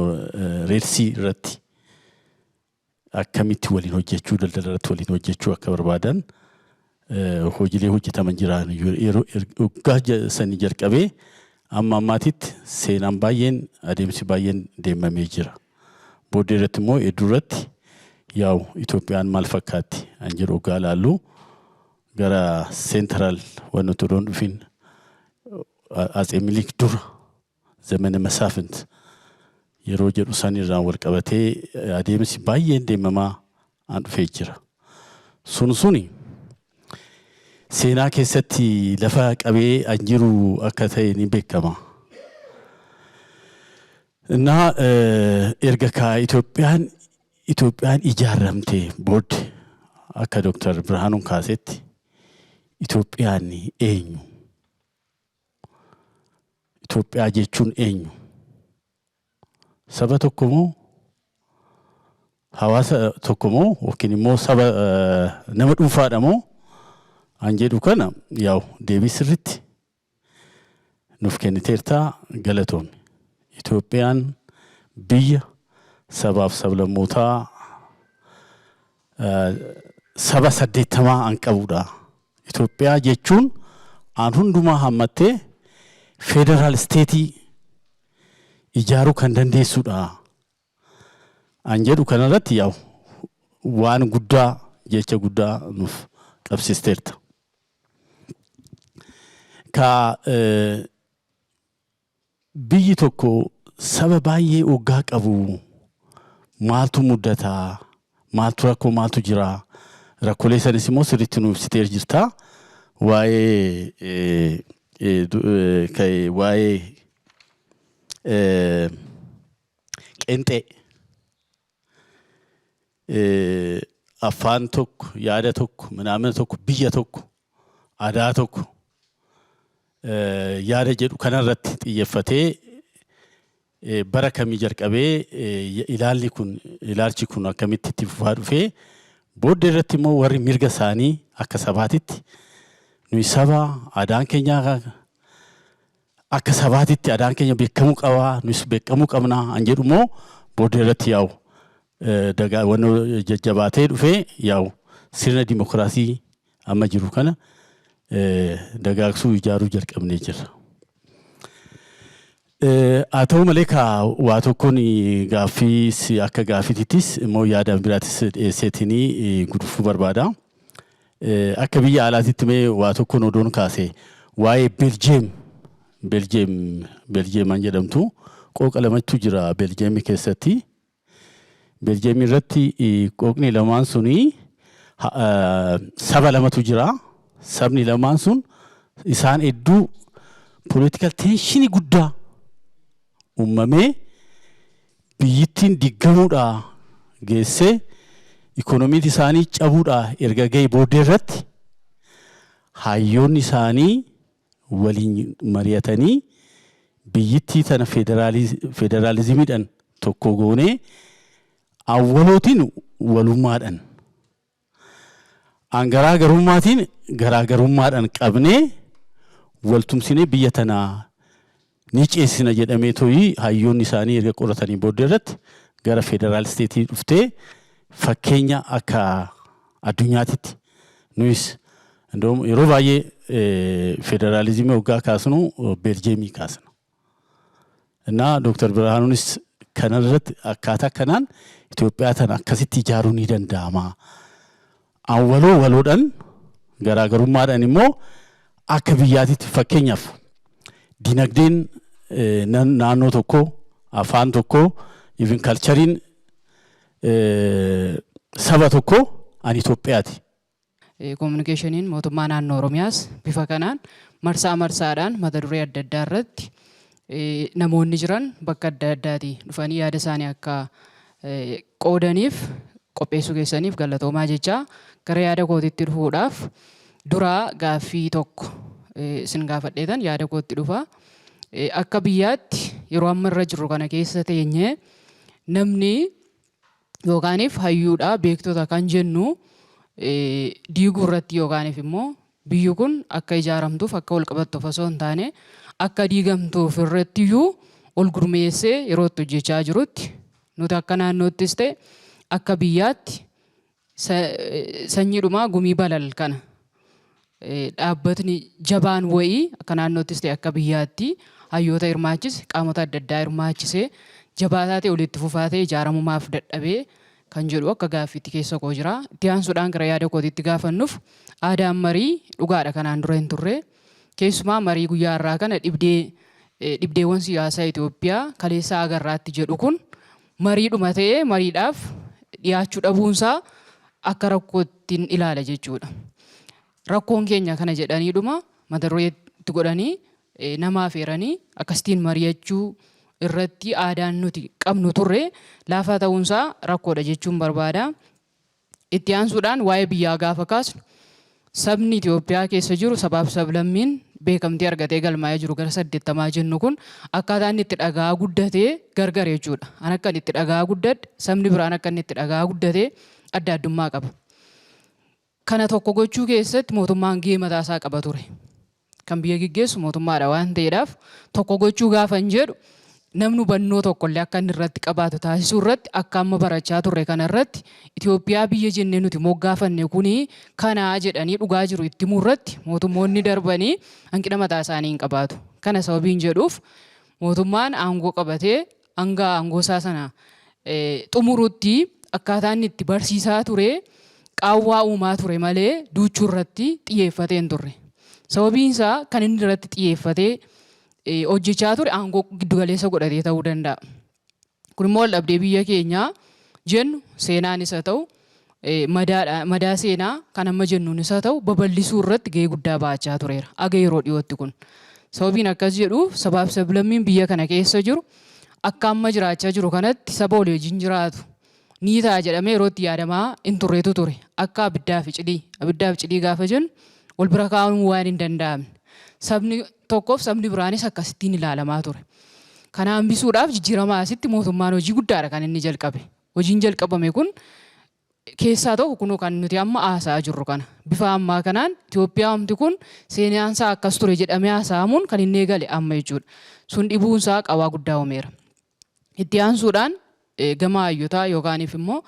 Red Sea irratti akkamitti waliin hojjechuu, daldala irratti waliin hojjechuu akka barbaadan hojiilee hojjetaman jiran. Yeroo waggaa sanii jalqabee amma ammaatitti seenaan baay'een, adeemsi baay'een deemamee jira. Booddee irratti immoo hedduu irratti yaa'u Itoophiyaan maal fakkaatti an jedhu waggaa ilaallu gara central wanni otoon dhufin Atsee Minilik dura Zemene Masaafint yeroo jedhu san irraan wal qabatee adeemsi baay'een deemamaa an dhufee jira. Sun suni seenaa keessatti lafa qabee an jiru akka ta'e ni beekama. Innaa erga kaa Itoophiyaan ijaarramte booddee Akka Dooktar Birhaanuun kaasetti, Itoophiyaan eenyu? Itoophiyaa jechuun eenyu? Saba tokko moo, hawaasa tokko moo, yookiin immoo saba nama dhuunfaadha moo an jedhu kana yaa'u deebii sirritti nuuf kenniteertaa, galatoomi. Itoophiyaan biyya sabaaf sablammootaa saba 80 an qabudha. Itoophiyaa jechuun an hundumaa hammattee federal state ijaaruu kan dandeessudha. An jedhu kanarratti yaa'u waan guddaa, jecha guddaa nuuf qabsiisteerta. Ka biyyi tokko saba baay'ee oggaa qabu maaltu muddataa? Maaltu rakkoo, maaltu jira? Rakkoolee sanis immoo sirriitti nuuf ibsitee jirta. Waa'ee qeenxee, afaan tokko, yaada tokko, minaamina tokko, biyya tokko, aadaa tokko yaada jedhu kanarratti xiyyeeffatee bara kamii jalqabee ilaalli kun, ilaalchi kun akkamitti itti fufaa dhufee, booddee irratti immoo warri mirga isaanii akka sabaatitti, nuyi saba, aadaan keenya akka sabaatitti, aadaan keenya beekamuu qabaa, nus beekamuu qabnaa an jedhu immoo booddee irratti yaa'u dagaa wannoo jajjabaatee dhufee yaa'u sirna dimokiraasii amma jiru kana dagaagsuu, ijaaruu jalqabnee jirra. Haa ta'u malee, ka waa tokkoon gaaffii akka gaaffiitittis immoo yaada biraatis dhiyeesseetinii gudufuu barbaada. Akka biyya alaatitti mee waa tokkoon odoon kaase, waa'ee Beeljeem an jedhamtu, qooqa lamatu jira Beeljeemii keessatti. Beeljeemii irratti qooqni lamaan suni saba lamatu jira. Sabni lamaan sun isaan hedduu political tension guddaa uumamee biyyittiin diggamuudhaa geessee, ikoonomiin isaanii cabuudhaa erga ga'e booddee irratti hayyoonni isaanii waliin mari'atanii, biyyittii tana federaalizimiidhaan tokko goonee, awwalootiin walummaadhaan an garaa-garummaatiin garaa-garummaadhaan qabnee waltumsinee biyya tanaa ni ceesisna jedhamee toyii, hayyoonni isaanii erga qoratanii booddee irratti gara federal state dhuftee, fakkeenya akka addunyaatitti nuyis yeroo baay'ee federaalizimii waggaa kaasnu Beeljeemii kaasna. እና Dooktar Birhaanuunis kanarratti akkaataa kanaan Itoophiyaa tana akkasitti ijaaruu ni danda'ama. Awwaloo waloodhaan, garaagarummaadhaan immoo akka biyyaatitti, fakkeenyaaf dinagdeen naannoo tokkoo, afaan tokkoo, even cultureiin saba tokkoo ani Itoophiyaati. Koominikeeshiniin mootummaa naannoo Oromiyaas bifa kanaan marsaa marsaadhaan mata duree adda addaa irratti namoonni jiran bakka adda addaatii dhufanii yaada isaanii akka qoodaniif qopheessuu keessaniif galatoomaa jechaa, gara yaada kootitti dhufuudhaaf duraa gaaffii tokko isin gaafadheetan yaada kootti dhufa. Akka biyyaatti yeroo amma irra jirru kana keessa teenyee namni yookaaniif hayyuudha, beektota kan jennu diiguu irratti yookaaniif immoo biyyi kun akka ijaaramtuuf, akka wal qabattuuf osoo hin taane akka diigamtuuf irrattiyyuu ol gurmeessee yeroo itti hojjechaa jirutti, nuti akka naannoottis ta'e akka biyyaatti sanyiidhumaa Gumii Balal kana dhaabbatni jabaan wayii akka naannoottis ta'e akka biyyaatti hayyoota hirmaachise, qaamota adda addaa hirmaachisee, jabaataa ta'e, walitti fufaa ta'e ijaaramumaaf dadhabee kan jedhu akka gaaffiitti keessa koo jira. Itti aansuudhaan gara yaada kootiitti gaafannuuf, aadaan marii dhugaadha kanaan dura hin turre. Keessumaa marii guyyaa har'aa kana dhibdee dhibdeewwan siyaasaa Itoophiyaa kaleessaa agarraatti jedhu kun mariidhuma ta'ee mariidhaaf dhiyaachuu dhabuunsaa akka rakkoottiin ilaala jechuudha. Rakkoon keenya kana jedhaniidhuma mata duree itti godhanii nama afeeranii akkasitiin mari'achuu irratti aadaan nuti qabnu turre laafaa ta'uunsaa rakkoodha jechuun barbaada. Itti aansuudhaan waa'ee biyyaa gaafa kaasnu, sabni Itoophiyaa keessa jiru, sabaaf sablammiin beekamtii argatee galmaa'ee jiru gara 80 jennu kun, akkaataa inni itti dhagaa guddatee gargar jechuudha. An akka inni itti dhagaa guddadhe, sabni biraan akka inni itti dhagaa guddatee adda addummaa qaba. Kana tokko gochuu keessatti mootummaan gahee mataa isaa qaba ture. Kan biyya geggeessu mootummaadha waan ta'eedhaaf, tokko gochuu gaafa hin jedhu, namni hubannoo tokkollee akka inni irratti qabaatu taasisuu irratti, akka amma barachaa turre kana irratti, Itoophiyaa biyya jennee nuti moggaafanne kuni kanaa jedhanii dhugaa jiru itti himuu irratti mootummoonni darbanii hanqina mataa isaanii hin qabaatu. Kana sababiin jedhuuf, mootummaan aangoo qabatee hanga aangoo isaa sana xumurutti akkaataa inni itti barsiisaa ture qaawwaa uumaa ture malee duuchuu irratti xiyyeeffatee hin turre. Sababiin isaa, kan inni irratti xiyyeeffatee hojjechaa ture aangoo giddugaleessa godhatee ta'uu danda'a. Kun immoo waldhabdee biyya keenyaa jennu seenaan isa ta'u, madaa seenaa kan amma jennuun isa ta'u, babal'isuu irratti gahee guddaa bahachaa tureera. Aga yeroo dhiyootti kun. Sababiin akkas jedhuuf, sabaaf sablammiin biyya kana keessa jiru akka amma jiraachaa jiru kanatti saba walii wajjin jiraatu ni ta'a jedhamee yeroo itti yaadamaa hin turreetu ture. Akka abiddaa fi cidii. Abiddaa fi cidii gaafa jennu wal bira kaa'uun waan hin danda'amne. Sabni tokkoof sabni biraanis akkasittiin ilaalamaa ture. Kana hambisuudhaaf jijjiirama asitti mootummaan hojii guddaadha kan inni jalqabe. Hojiin jalqabame kun keessaa tokko kunoo kan nuti amma haasa'aa jirru kana. Bifa ammaa kanaan Itoophiyaa humti kun seenaan isaa akkas ture jedhamee haasa'amuun kan inni eegale amma jechuudha. Sun dhibuunsaa qawaa guddaa uumeera. Itti aansuudhaan gama hayyotaa yookaaniif immoo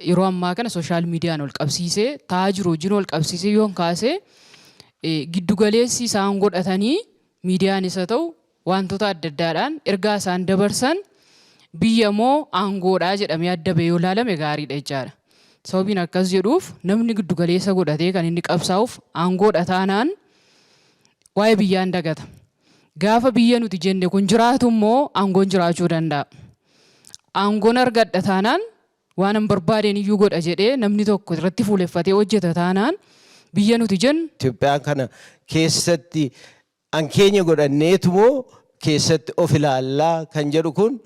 yeroo ammaa kana social mediaan ol qabsiisee ta'aa jiru wajjin wal qabsiisee yoon kaasee, giddugaleessi isaan godhatanii miidiyaan isa ta'u wantoota adda addaadhaan ergaa isaan dabarsan biyya moo aangoodhaa jedhamee adda bahee yoo ilaalame gaariidha jechaadha. Sababiin akkas jedhuuf, namni giddugaleessa godhatee kan inni qabsaa'uuf aangoodha taanaan waa'ee biyyaan dagata. Gaafa biyya nuti jenne kun jiraatu immoo aangoon jiraachuu danda'a. Aangoon argadha taanaan waan hin barbaadeen iyyuu godha jedhee namni tokko irratti fuuleffatee hojjeta taanaan biyya nuti jennu Itoophiyaan kana keessatti an keenya godhanneetu moo keessatti of ilaallaa kan jedhu kun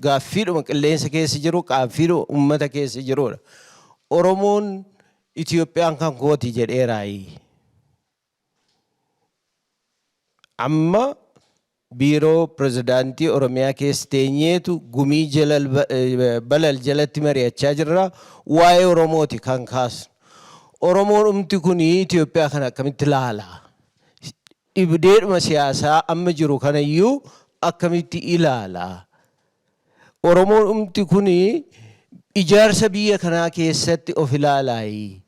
gaaffiidhuma qilleensa keessa jiru, gaaffiidhuma uummata keessa jirudha. Oromoon Itoophiyaan kan kooti jedheeraayi. Amma biiroo pirezidaantii Oromiyaa keessa teenyeetu gumii balal jalatti mari'achaa jirra. Waa'ee Oromooti kan kaasnu. Oromoon dhumti kun Itoophiyaa kana akkamitti ilaala? Dhibdeedhuma siyaasaa amma jiru kanayyuu akkamitti ilaala? Oromoon dhumti kun ijaarsa biyya kanaa keessatti of ilaalaayi?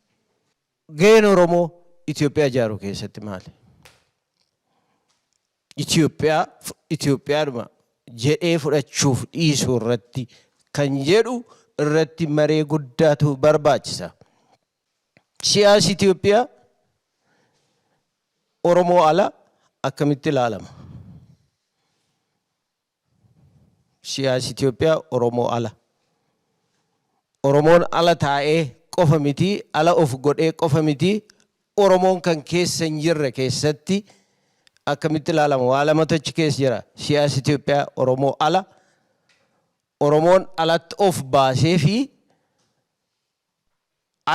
Gaheen Oromoo Itoophiyaa ijaaruu keessatti maali? Itoophiyaa Itoophiyaadhuma jedhee fudhachuuf dhiisuu irratti kan jedhu irratti maree guddaatu barbaachisa. Siyaasi Itoophiyaa Oromoo ala akkamitti ilaalama? Siyaasi Itoophiyaa Oromoo ala. Oromoon ala taa'ee qofa miti, ala of godhee qofa miti, Oromoon kan keessa hin jirre keessatti akkamitti ilaalama? Waa lamatu achi keessa jira. Siyaasi Itoophiyaa Oromoo ala, Oromoon alatti of baasee fi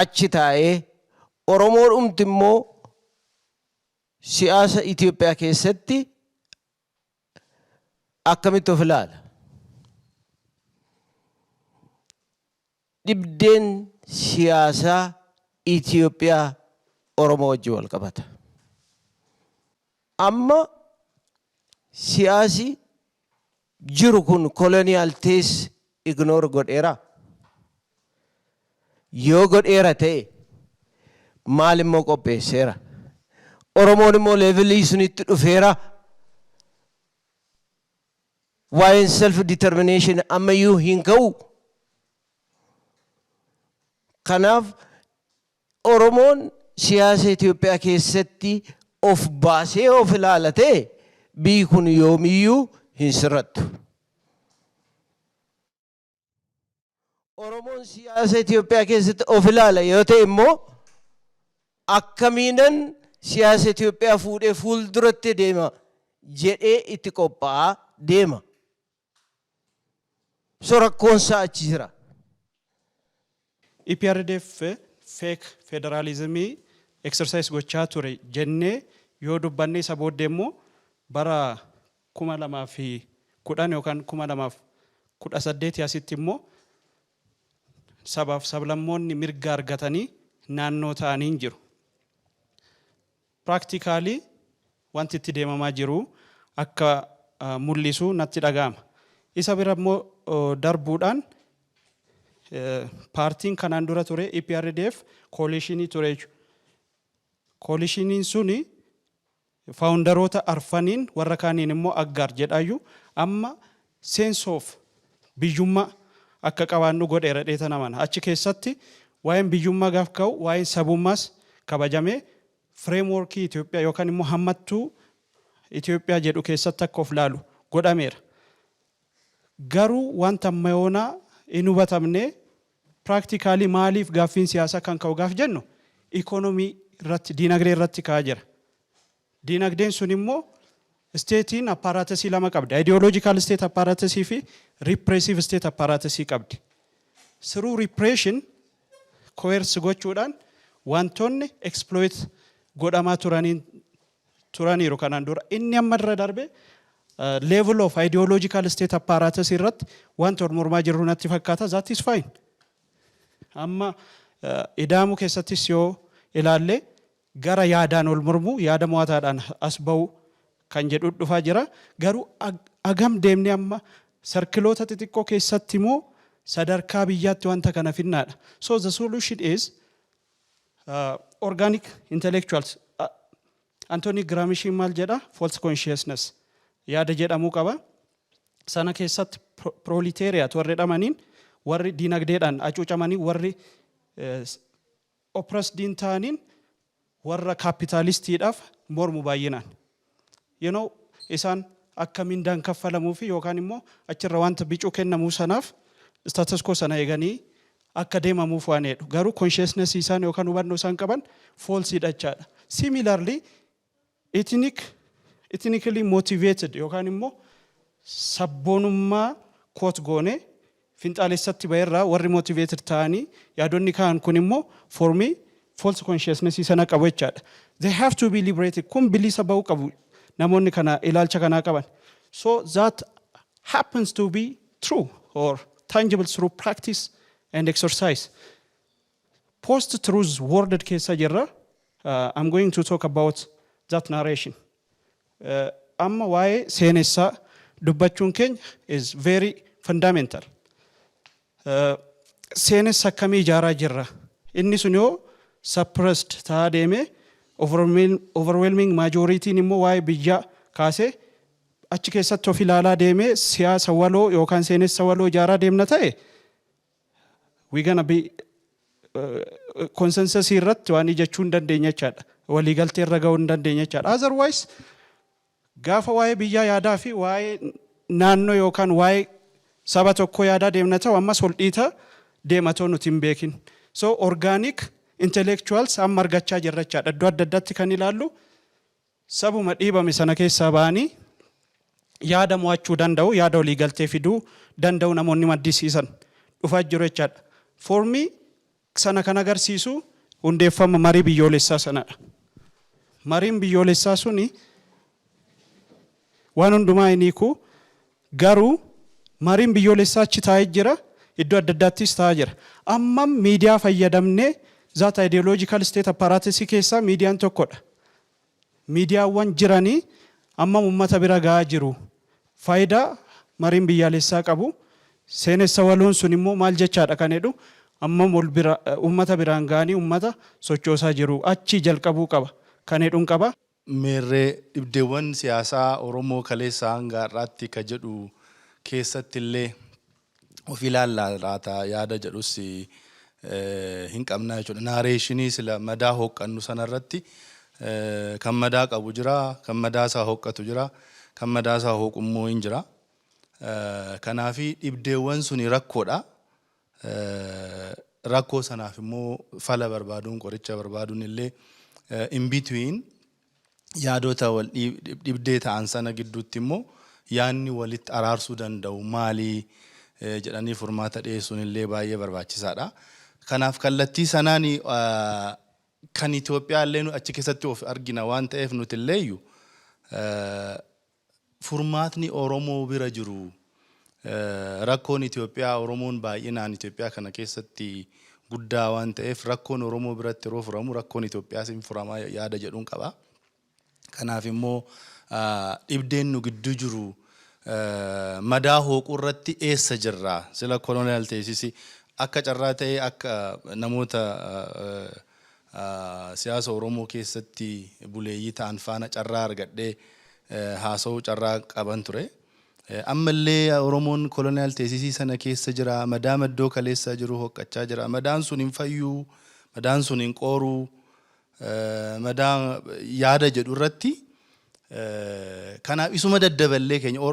achi taa'ee, Oromoon dhumti immoo siyaasa Itoophiyaa keessatti akkamitti of ilaala? Dhibdeen siyaasaa Itoophiyaa Oromoo wajjin wal qabata. Amma siyaasi jiru kun colonial tees ignore godheera. Yoo godheera ta'e maal immoo qopheesseera? Oromoon immoo levelii sunitti dhufeera. Waa'een self determination ammayyuu hin ka'u. Kanaaf Oromoon siyaasa Itoophiyaa keessatti of baasee of ilaalatee biyyi kun yoomiyyuu hin sirrattu. Oromoon siyaasa Itoophiyaa keessatti of ilaala yoo ta'e immoo akkamiinan siyaasa Itoophiyaa fuudhee fuulduratti deema jedhee itti qophaa'aa deema. So rakkoonsaa achi jira. EPRDF fake federalismii exercise gochaa ture jennee yoo dubbanne, isa booddee immoo bara 2010 yookaan 2018 asitti immoo sabaaf sablammoonni mirga argatanii naannoo ta'anii hin jiru. Practically wanti itti deemamaa jiru akka mul'isu natti dhaga'ama. Isa bira immoo darbuudhaan paartiin kanaan dura ture EPRDF coalitionii ture jechuudha. Coalitioniin suni founderoota arfaniin, warra kaaniin immoo aggaar jedhaayyuu, amma sense of biyyummaa akka qabaannu godheera dheeta namana. Achi keessatti waa'een biyyummaa gaaf ka'u, waa'een sabummaas kabajamee frameworkii Itoophiyaa yookaan immoo hammattuu Itoophiyaa jedhu keessatti akka of laalu godhameera. Garuu wanta ammayoonaa hin hubatamne, practically maaliif gaaffiin siyaasaa kan ka'u gaaf jennu, ikoonomii irratti, diinagdee irratti ka'aa jira. Diinagdeen sun immoo stateiin apparatusii lama qabdi. Ideological state apparatusii fi repressive state apparatusii qabdi. Through repression coerce gochuudhaan wantoonni exploit godhamaa turaniiru kanaan dura. Inni amma irra darbe level of ideological state apparatus irratti wanta wal mormaa jirru natti fakkaata. That is fine. Amma ida'amuu keessattis yoo ilaalle, gara yaadaan wal mormuu, yaada mo'ataadhaan as ba'u kan jedhu dhufaa jira. Garuu agam deemnee amma circleoota xixiqqoo keessatti immoo sadarkaa biyyaatti wanta kana finnaadha. So the solution is organic intellectuals. Anthony Gramsci maal jedha? False consciousness yaada jedhamuu qaba. Sana keessatti proletariat warri jedhamaniin, warri diinagdeedhaan hacuucamanii, warri oppressed ta'aniin warra capitalistiidhaaf mormu baay'inaan. Isaan akka mindaan kaffalamuu fi yookaan immoo achirra wanta bicuu kennamuu sanaaf status quo sana eeganii akka deemamuuf waan jedhu. Garuu consciousness isaan yookaan hubannoo isaan qaban falseiidha jechaadha. Similarly, ethnically motivated yookaan immoo sabboonummaa quote goone finxaalessatti bahirraa warri motivated ta'anii yaadonni kaan kun immoo formii false consciousness sana qabu jechaadha. They have to be liberated. Kun bilisa bahuu qabu namoonni kana ilaalcha kanaa qaban. So that happens to be true or tangible through practice and exercise. Post-truth world keessa jirra. I'm going to talk about that narration. Amma waa'ee seenessaa dubbachuun keenya is very fundamental. Seenessa akkamii ijaaraa jirra? Inni sun yoo suppressed ta'aa deeme, overwhelming majorityin immoo waa'ee biyyaa kaasee achi keessatti of ilaalaa deemee siyaasa waloo yookaan seenessa waloo ijaaraa deemna ta'e, we gonna be consensusii irratti waan ijachuu hin dandeenya jechaadha. Waliigaltee irra gahuu hin dandeenya jechaadha. Otherwise, gaafa waa'ee biyyaa yaadaa fi waa'ee naannoo yookaan waa'ee saba tokkoo yaadaa deemna ta'u, ammas ol dhiita deematoo nuti hin beekin. So organic intellectuals amma argachaa jirra jechaadha. Iddoo adda addaatti kan ilaallu sabuma dhiibame sana keessaa ba'anii yaada mo'achuu danda'u, yaada waliigaltee fiduu danda'u namoonni maddisiisan dhufaa jiru jechaadha. Formii sana kan agarsiisu hundeeffama marii biyyoolessaa sanadha. Mariin biyyoolessaa suni waan hundumaa hin hiiku, garuu mariin biyyoolessaa achi taa'ee jira, iddoo adda addaattis taa'aa jira. Ammam miidiyaa fayyadamnee that ideological state apparatus keessaa miidiyaan tokkodha. Miidiyaawwan jiranii ammam uummata bira gahaa jiru? Faayidaa mariin biyyaalessaa qabu, seenessa waloon sun immoo maal jechaadha kan jedhu, ammam ol bira uummata biraan gahanii uummata sochoosaa jiru? Achi jalqabuu qaba kan jedhuun qaba. Meerree dhibdeewwan siyaasaa Oromoo kaleessa hanga har'aatti ka jedhu keessatti illee of ilaallaa laata yaada jedhus hin qabna jechuudha. Narrationii sila madaa hooqqannu sanarratti kan madaa qabu jira, kan madaa isaa hooqqatu jira, kan madaa isaa hooqummoo hin jira. Kanaafi dhibdeewwan suni rakkoodha. Rakkoo sanaaf immoo fala barbaaduun, qoricha barbaaduun illee in between yaadota wal dhibdee ta'an sana gidduutti immoo yaadni walitti araarsuu danda'u maalii jedhanii furmaata dhiyeessuun illee baay'ee barbaachisaadha. Kanaaf kallattii sanaan kan Itoophiyaa illee achi keessatti of argina waan ta'eef, nuti illeeyyu furmaatni Oromoo bira jiru. Rakkoon Itoophiyaa, Oromoon baay'inaan Itoophiyaa kana keessatti guddaa waan ta'eef, rakkoon Oromoo biratti yeroo furamu rakkoon Itoophiyaas hin furamaa yaada jedhuun qaba. Kanaaf immoo dhibdeen nu gidduu jiru madaa hooquu irratti eessa jirra? Sila colonial thesis akka carraa ta'ee akka namoota siyaasa Oromoo keessatti buleeyyii ta'an faana carraa argadhee haasa'uu carraa qaban ture. Ammallee Oromoon colonial thesis sana keessa jira. Madaa maddoo kaleessaa jiru hoqqachaa jira. Madaan sun hin fayyuu, madaan sun hin qooruu, madaa yaada jedhu irratti, kanaaf isuma daddaballee keenya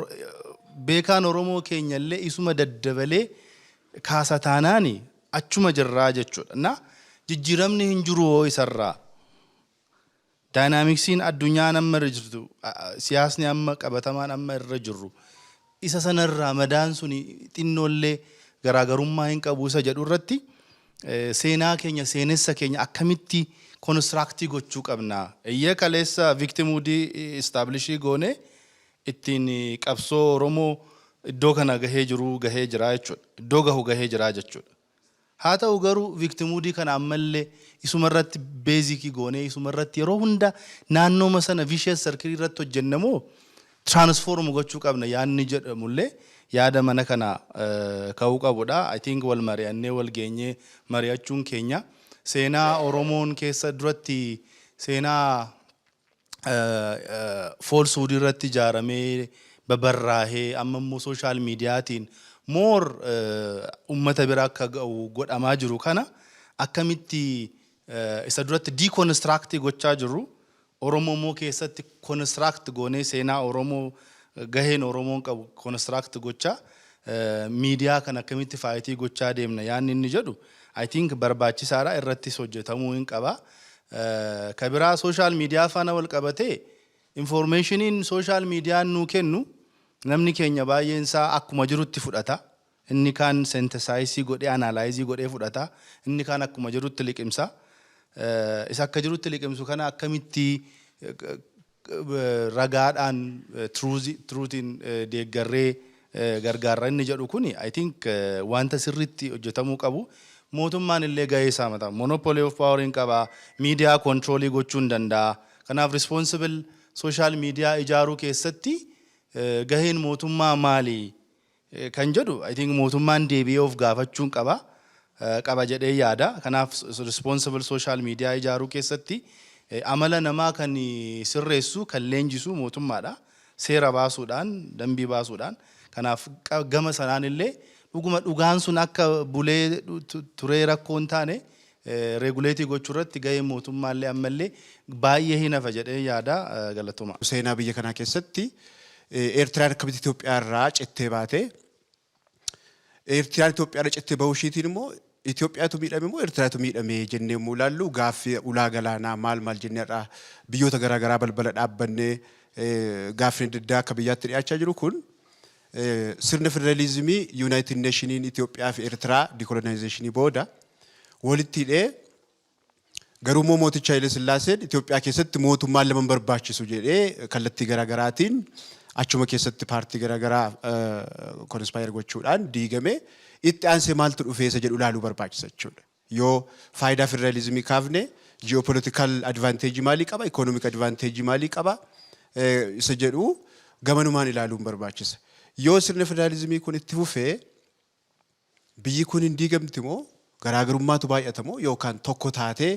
beekaan Oromoo keenya illee isuma daddabalee kaasa taanaani achuma jirraa jechuudha. Na jijjiiramni hin jiru hoo isarraa. Dynamicsiin addunyaan amma irra jirtu, siyaasni amma qabatamaan amma irra jirru isa sanarraa madaan sun xinnoollee garaagarummaa hin qabu isa jedhu irratti, seenaa keenya, seenessa keenya akkamitti construct gochuu qabna. Iyyee, kaleessa victimhood establish goone ittiin qabsoo Oromoo iddoo kana gahee jiru gahee jira jechuudha. Iddoo gahu gahee jira jechuudha. Haa ta'u garuu victimhood kana ammallee isuma irratti basic goonee, isuma irratti yeroo hunda naannooma sana vicious circle irratti hojjennamoo transform gochuu qabna yaadni jedhamullee yaada mana kana ka'uu qabudha. I think wal mari'annee wal geenyee mari'achuun keenya seenaa Oromoon keessa duratti seenaa falsehood irratti ijaaramee babarraahee amma immoo social mediaatiin more ummata bira akka ga'u godhamaa jiru kana akkamitti isa duratti deconstruct gochaa jirru, Oromoo immoo keessatti construct goonee, seenaa Oromoo, gaheen Oromoon qabu construct gochaa, miidiyaa kan akkamitti fight gochaa deemna yaanni inni jedhu I think barbaachisaadha, irrattis hojjetamuu hin qaba. Ka biraa social media faana wal qabatee, informationiin social mediaan nuu kennu namni keenya baay'een isaa akkuma jirutti fudhata. Inni kaan synthesize godhee, analyze godhee fudhata. Inni kaan akkuma jirutti liqimsa. Isa akka jirutti liqimsu kana akkamitti ragaadhaan, truthiin deeggarree gargaarra inni jedhu kuni I think wanta sirriitti hojjetamuu qabu. Mootummaan illee gahee isaa mataa monopoly of power hin qaba, miidiyaa control gochuu hin danda'a. Kanaaf responsible social media ijaaruu keessatti gaheen mootummaa maali kan jedhu I think mootummaan deebi'ee of gaafachuun qaba jedhee yaada. Kanaaf responsible social media ijaaruu keessatti amala namaa kan sirreessu, kan leenjisu mootummaadha. Seera baasuudhaan, dambii baasuudhaan. Kanaaf gama sanaan illee dhuguma dhugaan sun akka bulee turee rakkoo hin taane regulate gochuu irratti gaheen mootummaallee ammallee baay'ee hin hafa jedhee yaada, galatuma. Seenaa biyya kanaa keessatti Eertiraan akkamitti Itoophiyaa irraa cittee baate? Eertiraan Itoophiyaa irraa cittee bahuu ishiitiin immoo Itoophiyaatu miidhame moo Eertiraatu miidhame jennee immoo ilaallu, gaaffii ulaa galaanaa maal maal jennee irraa biyyoota garaagaraa balbala dhaabbannee gaaffiin adda addaa akka biyyaatti dhiyaachaa jiru kun, sirna federalizimii United Nationiin Itoophiyaa fi Eertiraa decolonization booda walitti hidhee, garuu immoo mooticha Haile Sillaaseen Itoophiyaa keessatti mootummaan lama barbaachisu jedhee kallattii garaagaraatiin achuma keessatti paartii garaagaraa conspire gochuudhaan diigame, itti aansee maaltu dhufee isa jedhu ilaaluu barbaachisa jechuudha. Yoo faayidaa federalizimii kaafne, geopolitical advantage maalii qaba, economic advantage maalii qaba isa jedhu gamanumaan ilaaluun barbaachisa. Yoo sirni federalizimii kun itti fufee biyyi kun hin diigamti moo, garaagarummaatu baay'ata moo, yookaan tokko taatee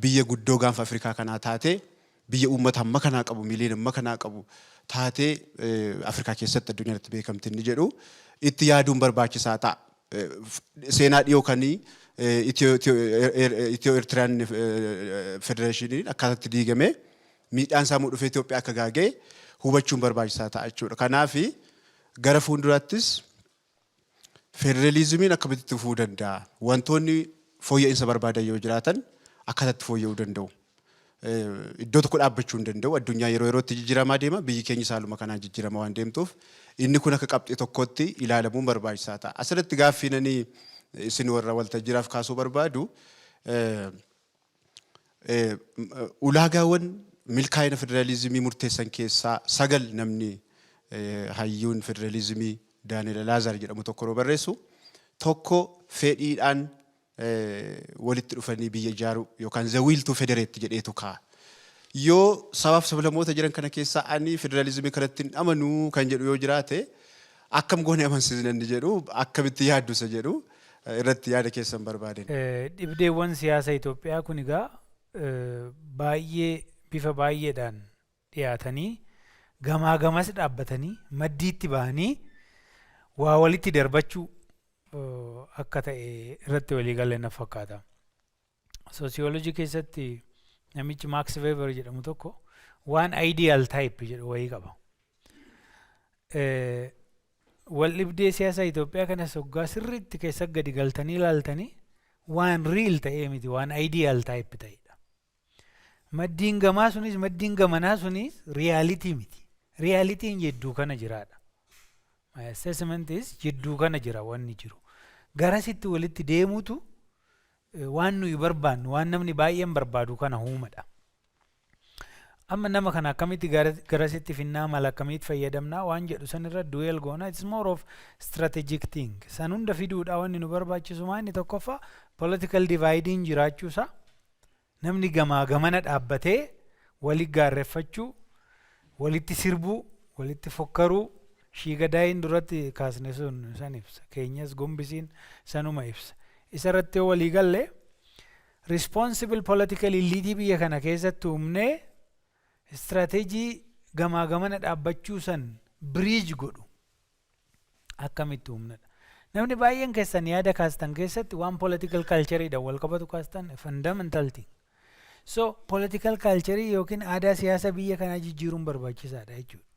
biyya guddoo gaanfa Afrikaa kanaa taatee, biyya uummata hamma kanaa qabu, miliyoona hamma kanaa qabu taatee Afrikaa keessatti addunyaa irratti beekamti inni jedhu itti yaaduun barbaachisaa ta'a. Seenaa dhiyoo kanii Itiyoo Eertiraan federationiin akkaataatti diigame miidhaan isaa dhufee Itoophiyaa akka gaagee hubachuun barbaachisaa ta'a jechuudha. Kanaaf gara fuulduraattis federalizimiin akkamitti itti fufuu danda'a? Wantoonni fooyya'insa barbaadan yoo jiraatan akkaataatti fooyya'uu danda'u. Iddoo tokko dhaabbachuu hin danda'u. Addunyaa yeroo yerootti jijjiiramaa deema. Biyyi keenya haaluma kanaan jijjiiramaa waan deemtuuf inni kun akka qabxii tokkotti ilaalamuun barbaachisaa ta'a. Asirratti gaaffii nani Isin warra waltajjiiraaf kaasuu barbaadu, ulaagaawwan milkaa'ina federaalizimii murteessan keessaa sagal namni hayyuun federaalizimii Daani'el Alaazaar jedhamu tokko yeroo barreessu, tokko fedhiidhaan walitti dhufanii biyya ijaaruu yookaan the will to federate jedheetu kaa'a. Yoo sabaaf sablammoota jiran kana keessaa ani federaalizimii kanatti hin amanuu kan jedhu yoo jiraate, akkam goone amansiisna inni jedhu, akkamitti yaaddu isa jedhu irratti yaada keessan barbaaden. Dhibdeewwan siyaasa Itoophiyaa kun egaa baay'ee bifa baay'eedhaan dhiyaatanii, gamaa gamas dhaabbatanii, maddiitti bahanii waa walitti darbachuu akka ta'e irratti walii galee na fakkaata. Soosiyoolojii keessatti namichi Max Weber jedhamu tokko waan ideal type jedhu wayii qaba. Wal dhibdee siyaasa Itoophiyaa kanas hoggaa sirriitti keessa gadi galtanii ilaaltanii, waan real ta'ee miti, waan ideal type ta'edha. Maddiin gamaa sunis, maddiin gamanaa sunis reality miti. Realityn jidduu kana jiraadha. My assessment is jidduu kana jira wanni jiru. Garasitti walitti deemuutu waan nuyi barbaannu, waan namni baay'een barbaadu kana uumadha. Amma nama kana akkamitti garasitti finnaa, mala akkamitti fayyadamnaa waan jedhu sanirra duel goona. It's more of strategic thing. San hunda fiduudha wanni nu barbaachisu maa inni tokkoffaa political dividing jiraachuusaa, namni gamaa gamana dhaabbatee wali gaarreeffachuu, walitti sirbuu, walitti fokkaruu, shiigadaayin duratti kaasne sun san ibsa. Keenyas gombisiin sanuma ibsa. Isa irratti yoo walii galle, responsible political elite biyya kana keessatti uumnee, istirateejii gamaa gamana dhaabbachuu san bridge godhu akkamitti uumnadha. Namni baay'een keessan yaada kaastan keessatti waan political cultureedhaan wal qabatu kaastan, fundamental thing. So political culture yookiin aadaa siyaasa biyya kanaa jijjiiruun barbaachisaadha jechuudha.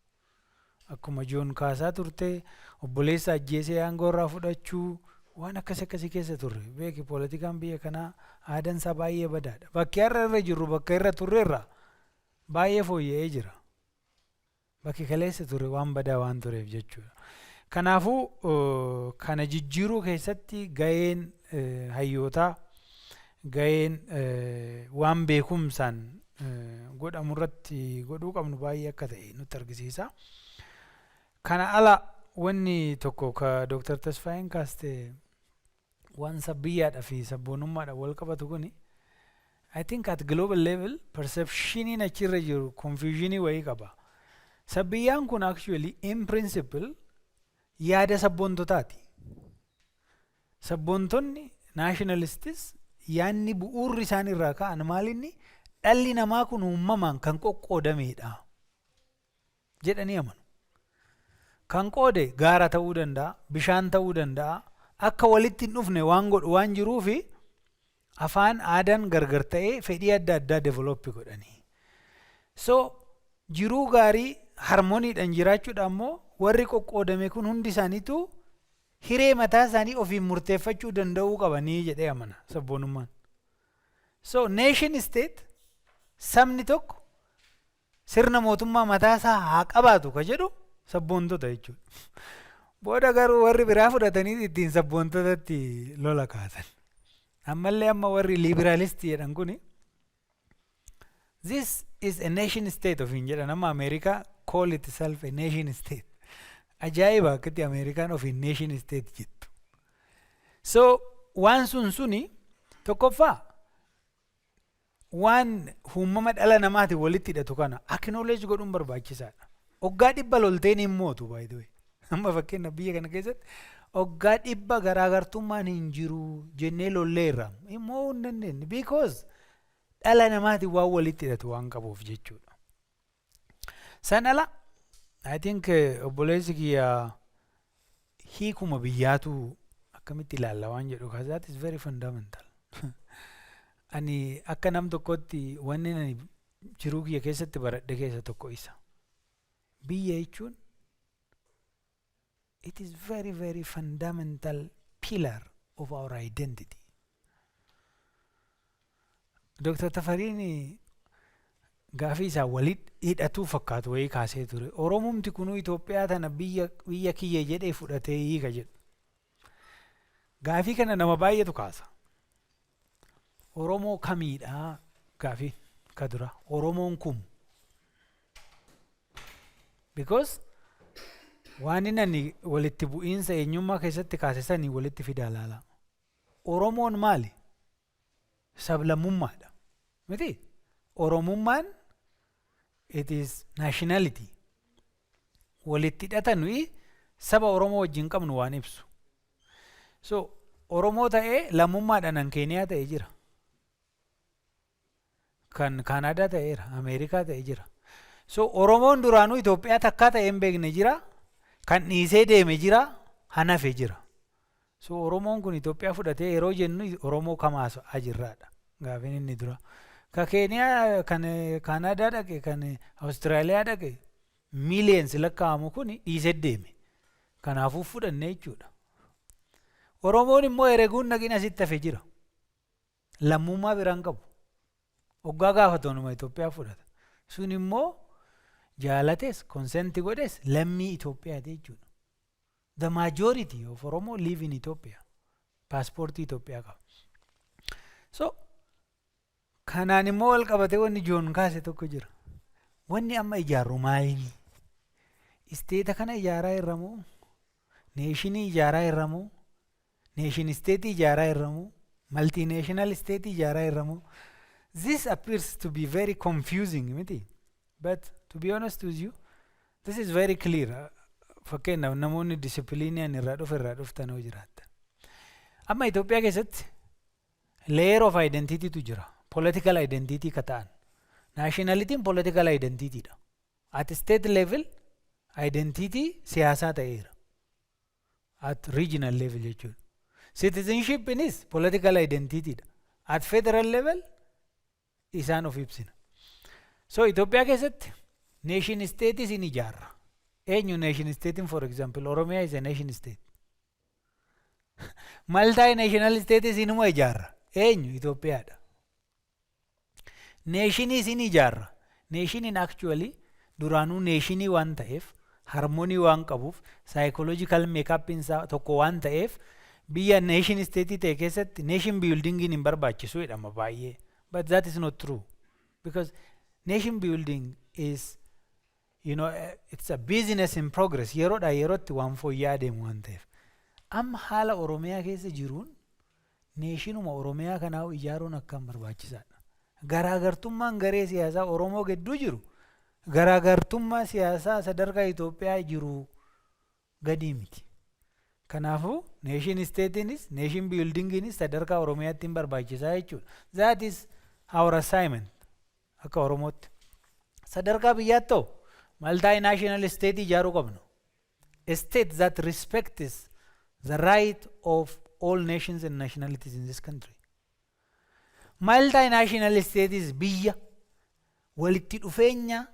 Akkuma Joon kaasaa turte, obboleessa ajjeesee aangoo irraa fudhachuu, waan akkas akkasii keessa turre. Beeki, poolitikaan biyya kanaa aadaan isaa baay'ee badaadha. Bakki har'a irra jirru bakka irra turreerra baay'ee fooyya'ee jira. Bakki kaleessa ture waan badaa waan tureef jechuudha. Kanaafuu kana jijjiiruu keessatti gaheen hayyootaa, gaheen waan beekumsaan godhamu irratti godhuu qabnu baay'ee akka ta'e nutti argisiisa. Kana ala wanni tokko ka Dr. Tasfaayeen kaaste, waan sabbiyyaadhaa fi sabboonummaadhaan wal qabatu kuni, I think at global level perceptioniin achirra jiru confusionii wayii qaba. Sabbiyyaan kun actually in principle yaada sabboontotaati. Sabboontonni, nationalists, yaanni bu'uurri isaan irraa ka'an maalinni dhalli namaa kun uumamaan kan qoqqoodamedha jedhanii amanu. Kan qoode gaara ta'uu danda'a, bishaan ta'uu danda'a, akka walitti hin dhufne waan godhu waan jiruufi afaan, aadaan gargar ta'ee fedhii adda addaa develop godhanii. So jiruu gaarii harmoniidhaan jiraachuudha ammoo warri qoqqoodame kun hundi isaaniitu hiree mataa isaanii ofiin murteeffachuu danda'uu qabanii jedhee amana sabboonummaan. So nation state, sabni tokko sirna mootummaa mataa isaa haa qabaatu ka jedhu sabboontota jechuudha. Booda garuu warri biraa fudhatanii ittiin sabboontotatti lola kaasan. Ammallee amma warri liberalistii jedhan kuni "This is a nation state" ofiin jedhan. Amma Ameerikaa call itself a nation state. Ajaa'iba akkatti Ameerikaan ofiin nation state jettu. So waan sun suni tokkoffaa waan uumama dhala namaatiin walitti hidhatu kana acknowledge godhuun barbaachisaadha. Waggaa 100 lolteen hin mootu, by the way. Amma fakkeenya biyya kana keessatti waggaa 100 garaagartummaan hin jiru jennee lolleerra. Immoo hin dandeenye, because dhala namaatiin waan walitti hidhatu waan qabuuf jechuudha. San ala I think obboleessi kiyya hiikuma biyyaatu akkamitti ilaalla waan jedhu, because that is very fundamental. Ani akka nam tokkotti wanni ani jiruu kiyya keessatti baradhe keessa tokko isa. Biyya jechuun it is very very fundamental pillar of our identity. Dr. Tafariin gaafii isaa walitti hidhatuu fakkaatu wayii kaasee ture. Oromumti kunuu Itoophiyaa tana biyya kiyya jedhee fudhatee hiika jedhu. Gaafii kana nama baay'eetu kaasa. Oromoo kamiidha gaafii ka dura? Oromoon kum. Because waan inni ani walitti bu'iinsa eenyummaa keessatti kaase sanii walitti fidaa laala. Oromoon maali? Sablammummaadha. Miti? Oromummaan, it is nationality. Walitti hidhata nuyi saba Oromoo wajjin qabnu waan ibsu. So Oromoo ta'ee lammummaadhaan kan Keeniyaa ta'ee jira. Kan Kaanaadaa ta'eera, Ameerikaa ta'ee jira. So Oromoon duraanuu Itoophiyaa takkaa ta'ee hin beekne jira. Kan dhiisee deeme jira, hanafe jira. So Oromoon kun Itoophiyaa fudhatee yeroo jennu Oromoo kam haasa'aa jirraadha. Gaafiin inni dura. Ka Keeniyaa, kan Kaanaadaa dhaqe, kan Awustiraaliyaa dhaqe, millions lakkaa'amu kun dhiisee deeme. Kanaafuu fudhannee jechuudha. Oromoon immoo ereguun naqin asitti hafe jira. Lammummaa biraan qabu. Hoggaa gaafatanuma Itoophiyaa fudhata. Sun immoo jaalates consent godhes lammii Itoophiyaati jechuudha. The majority of Oromo live in Ethiopia. Paaspoortii Itoophiyaa qaba. So kanaan immoo wal qabatee wanni joon kaase tokko jira. Wanni amma ijaarru maayini? State kana ijaaraa irra moo? Nationii ijaaraa irra moo? Nation state ijaaraa irra moo? Multinational state ijaaraa irra moo? This appears to be very confusing, miti? But to be honest with you, this is very clear. Fakkeenyaaf, namoonni disciplinii ani irraa dhufe irraa dhuftan yoo jiraattan. Amma Itoophiyaa keessatti layer of identity tu jira. Political identity ka ta'an. Nationalityn political identity dha. At state level identity siyaasaa ta'eera. At regional level jechuudha. Citizenshipinis political identity dha. At federal level isaan of ibsina. So Itoophiyaa keessatti nation state isin ijaarra. Eenyu nation state? For example, Oromiyaa is a nation state. Multi national state isinuma ijaarra. Eenyu? Itoophiyaadha. Nationii isin ijaarra. Nationiin actually duraanuu nationii waan ta'eef, harmony waan qabuuf, psychological makeup isaa tokko waan ta'eef, biyya nation state ta'e keessatti nation buildingiin hin barbaachisu jedhama baay'ee. But that is not true. Because nation building is it's a business in progress. Yeroodhaa yerootti waan fooyya'aa deemu waan ta'eef. Amma haala Oromiyaa keessa jiruun nationuma Oromiyaa kanaa ijaaruun akkaan barbaachisaadha. Garaagartummaan garee siyaasaa Oromoo gidduu jiru garaagartummaa siyaasaa sadarkaa Itoophiyaa jiru gadii miti. Kanaafuu nation stateiinis nation buildingiinis sadarkaa Oromiyaatti hin barbaachisaa jechuudha. That is our assignment akka Oromootti. Sadarkaa biyyaatti ta'u multi national state ijaaruu qabnu. A state that respects the right of all nations and nationalities in this country. Multi-national states, biyya walitti dhufeenya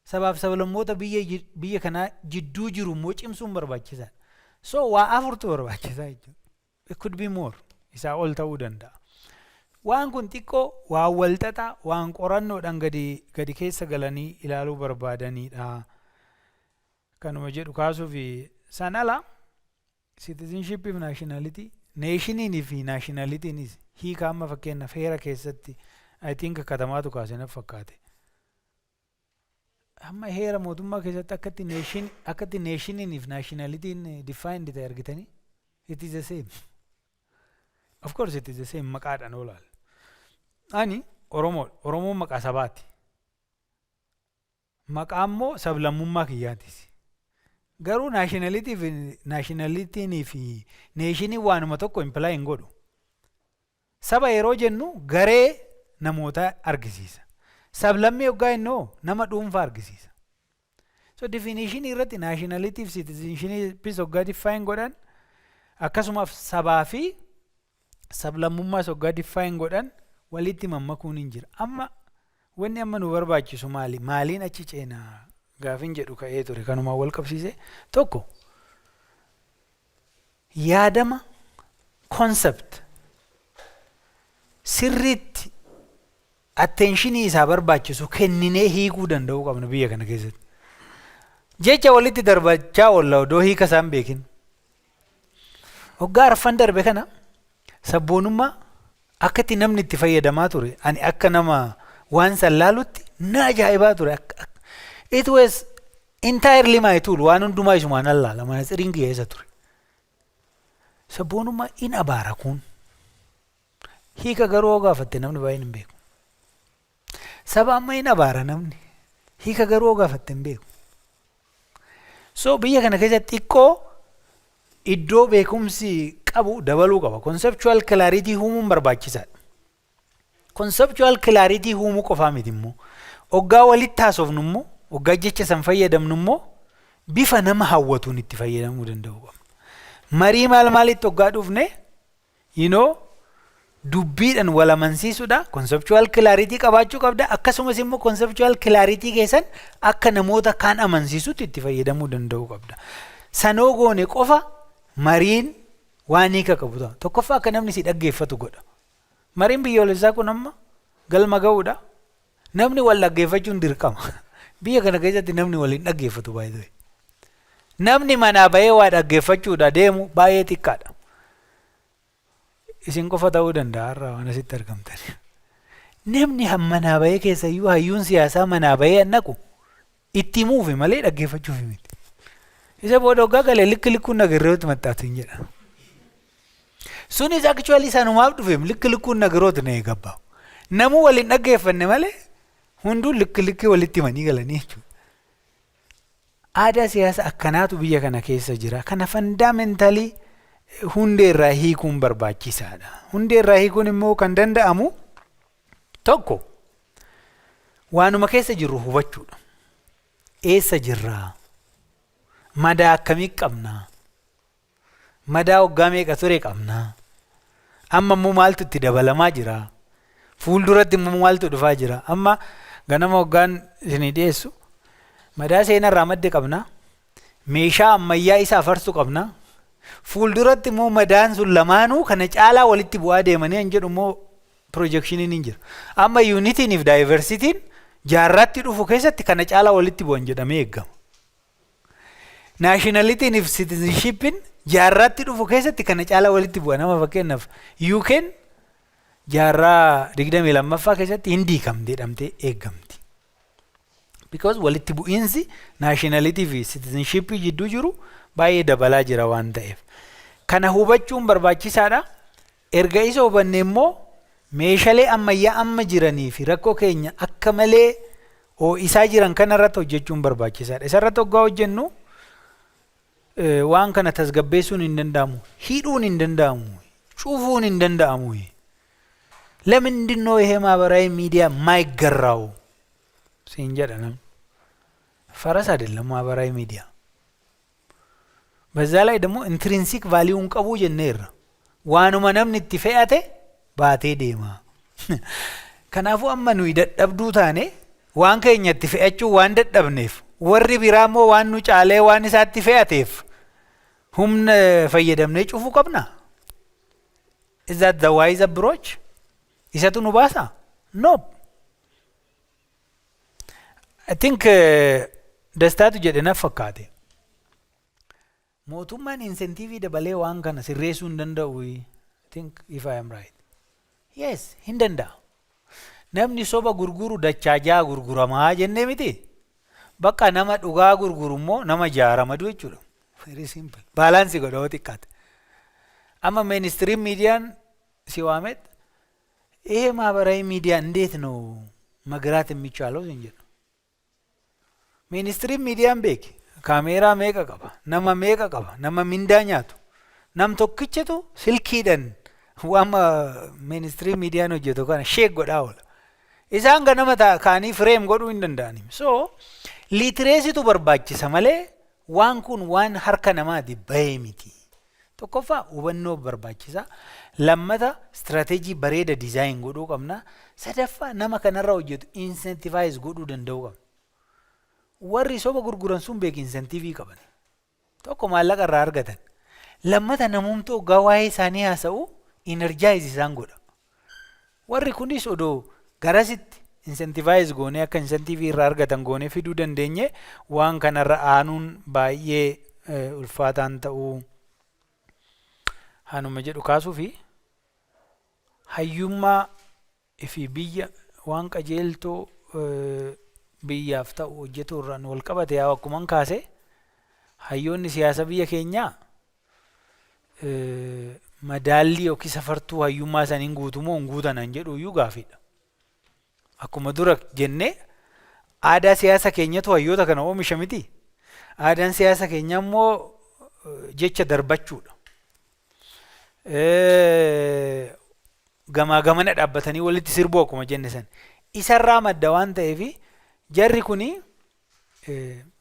sabaaf sablammoota biyya kanaa jidduu jiru immoo cimsuun barbaachisaadha. So waa afurtu barbaachisaa jechuudha. It could be more. Isaa ol ta'uu danda'a. Waan kun xiqqoo waan walxaxaa, waan qorannoodhaan gadi keessa galanii ilaaluu barbaadanidha. Kanuma jedhu kaasuuf san ala citizenship fi nationality, nationiinii fi nationalitynis hiika amma fakkeenyaaf heera keessatti, I think katamaatu kaase natti fakkaate. Amma heera mootummaa keessatti akkatti nationiinii fi nationalityn defined ta'e argitanii, it is the same. Of course it is the same maqaadhaan oolaal. Ani Oromoodha. Oromoon maqaa sabaati. Maqaa immoo sablammummaa kiyyaatis. Garuu nationality fi nationalitynii fi nationiin waanuma tokko imply hin godhu. Saba yeroo jennu garee namootaa argisiisa. Sablammii yoggaa innoo nama dhuunfaa argisiisa. So definition irratti nationality fi citizenship hoggaa define godhan, akkasumas sabaa fi sablammummaas hoggaa define godhan, walitti mammakuun hin jira. Amma wanni amma nu barbaachisu maali? Maaliin achi ceenaa gaafin jedhu ka'ee ture, kanumaan wal qabsiise. Tokko, yaadama concept sirriitti attentionii isaa barbaachisu kenninee hiikuu danda'uu qabna biyya kana keessatti. Jecha walitti darbachaa oolla odoo hiika isaan beekin. Waggaa arfan darbe kana sabboonummaa akka itti namni itti fayyadamaa ture, ani akka nama waan san laalutti na ajaa'ibaa ture. It was entirely my tool. Waan hundumaa isumaan allaala, mana tsiriin kiyya isa ture. Sabboonummaa in abaara kun. Hiika garuu hoo gaafatte, namni baay'een hin beeku. Saba amma in abaara namni. Hiika garuu hoo gaafatte, hin beeku. So biyya kana keessatti xiqqoo iddoo beekumsi qabu dabaluu qaba. Conceptual clarity uumuun barbaachisaadha. Conceptual clarity uumuu qofaa miti immoo. Oggaa walitti haasofnu immoo, oggaa jecha san fayyadamnu immoo, bifa nama hawwatuun itti fayyadamuu danda'uu qabna. Marii maal maalitti oggaa dhufne, dubbiidhaan wal amansiisuudha. Conceptual clarity qabaachuu qabda. Akkasumas immoo conceptual clarity keessan akka namoota kaan amansiisutti itti fayyadamuu danda'uu qabda. Sanoo goone qofa mariin waan hiika qabu ta'a. Tokkoffaa, akka namni si dhaggeeffatu godha. Mariin biyyoolessaa kun amma galma ga'uudha. Namni wal dhaggeeffachuun dirqama. Biyya kana keessatti namni wal hin dhaggeeffatu baay'ee. Namni manaa bahee waa dhaggeeffachuudha deemu baay'ee xiqqaadha. Isin qofa ta'uu danda'a har'a waan asitti argamtan. Namni manaa bahee keessayyuu hayyuun siyaasaa manaa bahee naqu itti himuufi malee dhaggeeffachuufi miti. Isa booda hoggaa galee likki likkuun nagarreetti maxxaatu hin jedha. Sunis actually sanumaaf dhufe, likki likkuun nagarooti na eegabbaa. Namuu waliin dhaggeeffanne malee hunduu likki likki walitti himanii galanii jechuudha. Aadaa siyaasa akkanaatu biyya kana keessa jira. Kana fundamentally hundee irraa hiikuun barbaachisaadha. Hundee irraa hiikuun immoo kan danda'amu tokko waanuma keessa jirru hubachuudha. Eessa jirraa? Madaa akkamii qabnaa? Madaa waggaa meeqa ture qabnaa? Amma immoo maaltu itti dabalamaa jira? Fuulduratti immoo maaltu dhufaa jira? Amma ganama waggaan isinii dhiyeessu, madaa seenarraa madde qabnaa. Meeshaa ammayyaa isa afarsu qabnaa. Fuulduratti immoo madaan sun lamaanuu kana caalaa walitti bu'aa deemanii hin jedhu immoo projectioniin hin jira. Amma unitynii fi diversityn jaarraatti dhufu keessatti kana caalaa walitti bu'an jedhamee eegama. Nationalityn fi citizenshipiin jaarraatti dhufu keessatti kana caalaa walitti bu'a. Nama fakkeenyaaf, UK'n jaarraa 22ffaa keessatti hin diigamte jedhamtee eeggamti. Because walitti bu'iinsi nationality fi citizenshipii jidduu jiru baay'ee dabalaa jira waan ta'eef. Kana hubachuun barbaachisaadha. Erga isa hubanne immoo meeshaalee ammayyaa amma jiranii fi rakkoo keenya akka malee ho'isaa jiran kanarratti hojjechuun barbaachisaadha. Isarratti hoggaa hojjennu waan kana tasgabbeessuun hin danda'amu, hidhuun hin danda'amu, cufuun hin danda'amu. ለምንድን ነው ይሄ ማህበራዊ ሚዲያ የማይገራው siin jedha namni. ፈረስ አይደለም ማህበራዊ ሚዲያ። በዛ ላይ ደግሞ intrinsic valueun qabu jenneerra. Waanuma namni itti fe'ate baatee deema. Kanaafuu amma nuyi dadhabduu taane, waan keenya itti fe'achuu waan dadhabneef, warri biraa immoo waan nu caalee waan isaatti fe'ateef humna fayyadamnee cufuu qabna. Is that the wise approach? Isatu nu baasa? No. I think Dastaatu jedhe naf fakkaate. Mootummaan incentive dabalee waan kana sirreessuu hin danda'u. I think if I am right. Yes, hin danda'a. Namni soba gurguru dachaa ja'a gurguramaa jennee miti. Bakka nama dhugaa gurguru immoo nama jaaramadu jechuudha. Very simple. Balance godha yoo xiqqaate. Amma mainstream miidiyaan si waamet, ይሄ ማህበራዊ ሚዲያ እንዴት ነው መግራት የሚቻለው sin jedhu. Mainstream miidiyaan beeki. Kaameeraa meeqa qaba? Nama meeqa qaba? Nama mindaa nyaatu. Nam tokkichatu silkiidhaan waan mainstream miidiyaan hojjetu kana sheek godhaa oola. Isaan ganama kaanii frame godhuu hin danda'ani. So literacytu barbaachisa malee waan kun waan harka namaati bahee miti. Tokkoffaa, hubannoo barbaachisa. Lammata, strategy bareeda design godhuu qabna. Sadaffaa, nama kanarra hojjetu incentivize godhuu danda'uu qabna. Warri soba gurguran sun beek incentive qaban. Tokko, maallaqa irraa argatan. Lammata, namumtu hoggaa waa'ee isaanii haasa'u energize isaan godha. Warri kunis odoo garasitti incentivize goonee, akka incentive irraa argatan goonee fiduu dandeenye, waan kanarra aanuun baay'ee ulfaataan ta'uu. Hanuma jedhu kaasuu fi hayyummaa fi biyya waan qajeeltoo biyyaaf ta'u hojjetu irraan wal qabate, yaa akkuman kaase, hayyoonni siyaasa biyya keenyaa madaallii yookiin safartuu hayyummaa isaaniin guutumoo hin guutan han jedhu iyyuu gaafiidha. Akkuma dura jennee, aadaa siyaasa keenyatu hayyoota kana oomisha miti. Aadaan siyaasa keenyaa immoo jecha darbachuudha. Gamaa gamana dhaabbatanii walitti sirbuu akkuma jenne san. Isarraa madda waan ta'eef, jarri kuni,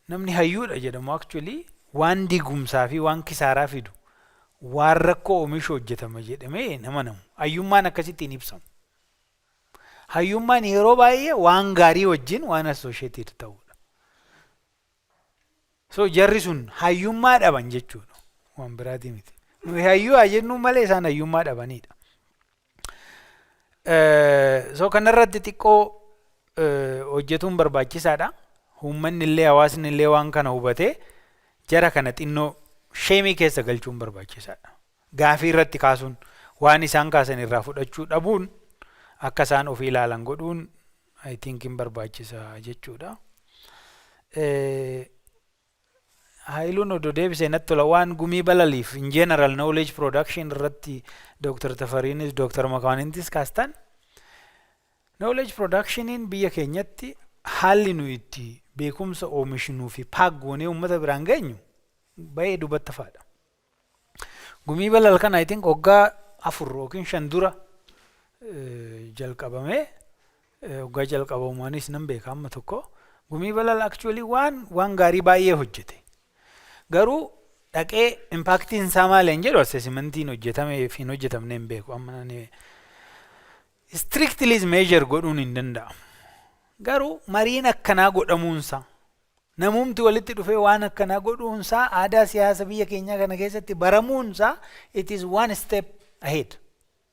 namni hayyuudha jedhamu actually waan digumsaa fi waan kisaaraa fidu, waan rakkoo oomishu hojjetama jedhamee nama namu. Hayyummaan akkasitti hin ibsamu. Hayyummaan yeroo baay'ee waan gaarii wajjin waan associated ta'udha. So jarri sun hayyummaa dhaban jechuudha. Waan biraatii miti. Nuyi hayyuu haa jennu malee isaan hayyummaa dhabanidha. So kanarratti xiqqoo hojjetuun barbaachisaadha. Uummanni illee, hawaasni illee waan kana hubatee jara kana xinnoo sheemii keessa galchuun barbaachisaadha. Gaafii irratti kaasuun, waan isaan kaasan irraa fudhachuu dhabuun, akka isaan ofii ilaalan godhuun I think hin barbaachisa jechuudha. Haayiluun odoo deebisee natti tola, waan gumii balaliif in general knowledge production irratti Dr. Tafariinis Dr. Makaanintis kaastan. Knowledge productioniin biyya keenyatti haalli nu itti beekumsa oomishnuu fi pack goonee uummata biraan geenyu baay'ee duubatti hafaadha. Gumii balal kana I think waggaa 4 yookiin 5 dura jalqabamee, waggaa jalqabamaanis nan beeka amma tokko. Gumii balal actually waan gaarii baay'ee hojjete. Garuu dhaqee impactiin isaa maali hin jedhu, assessmentiin hojjetamee fi hin hojjetamne hin beeku. Amma nani strictly measure godhuun hin danda'amu. Garuu mariin akkanaa godhamuunsa, namumti walitti dhufee waan akkanaa godhuunsaa, aadaa siyaasa biyya keenyaa kana keessatti baramuunsaa, it is one step ahead,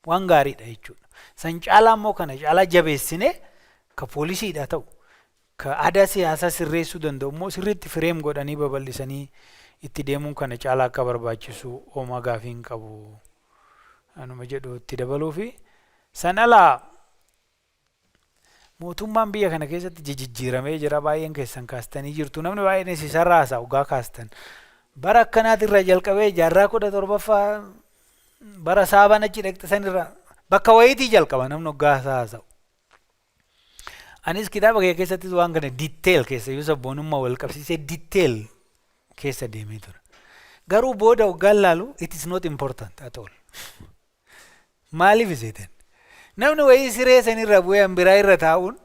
waan gaariidha jechuudha. San caalaa immoo, kana caalaa jabeessine, ka policydha ta'u, ka aadaa siyaasaa sirreessuu danda'u immoo sirriitti frame godhanii babal'isanii itti deemuun kana caalaa akka barbaachisu homaa gaafii hin qabu. Anuma jedhu itti dabaluu fi san alaa mootummaan biyya kana keessatti jijjiiramee jira, baay'een keessan kaastanii jirtu. Namni baay'een isarraa haasa'u gaa kaastan. Bara akkanaatirra jalqabee jaarraa 17ffaa, bara saabaan achi dhaqxe irra bakka wayiitii jalqaba namni hoggaa haasa'u. Anis kitaaba kee keessattis waan kana detail keessa iyyuu sabboonummaa wal qabsiisee detail keessa deemee ture. Garuu booda hoggaan laalu, it is not important at all. Maaliif iseetan? Namni wayii siree sanirra bu'ee biraa irra taa'uun,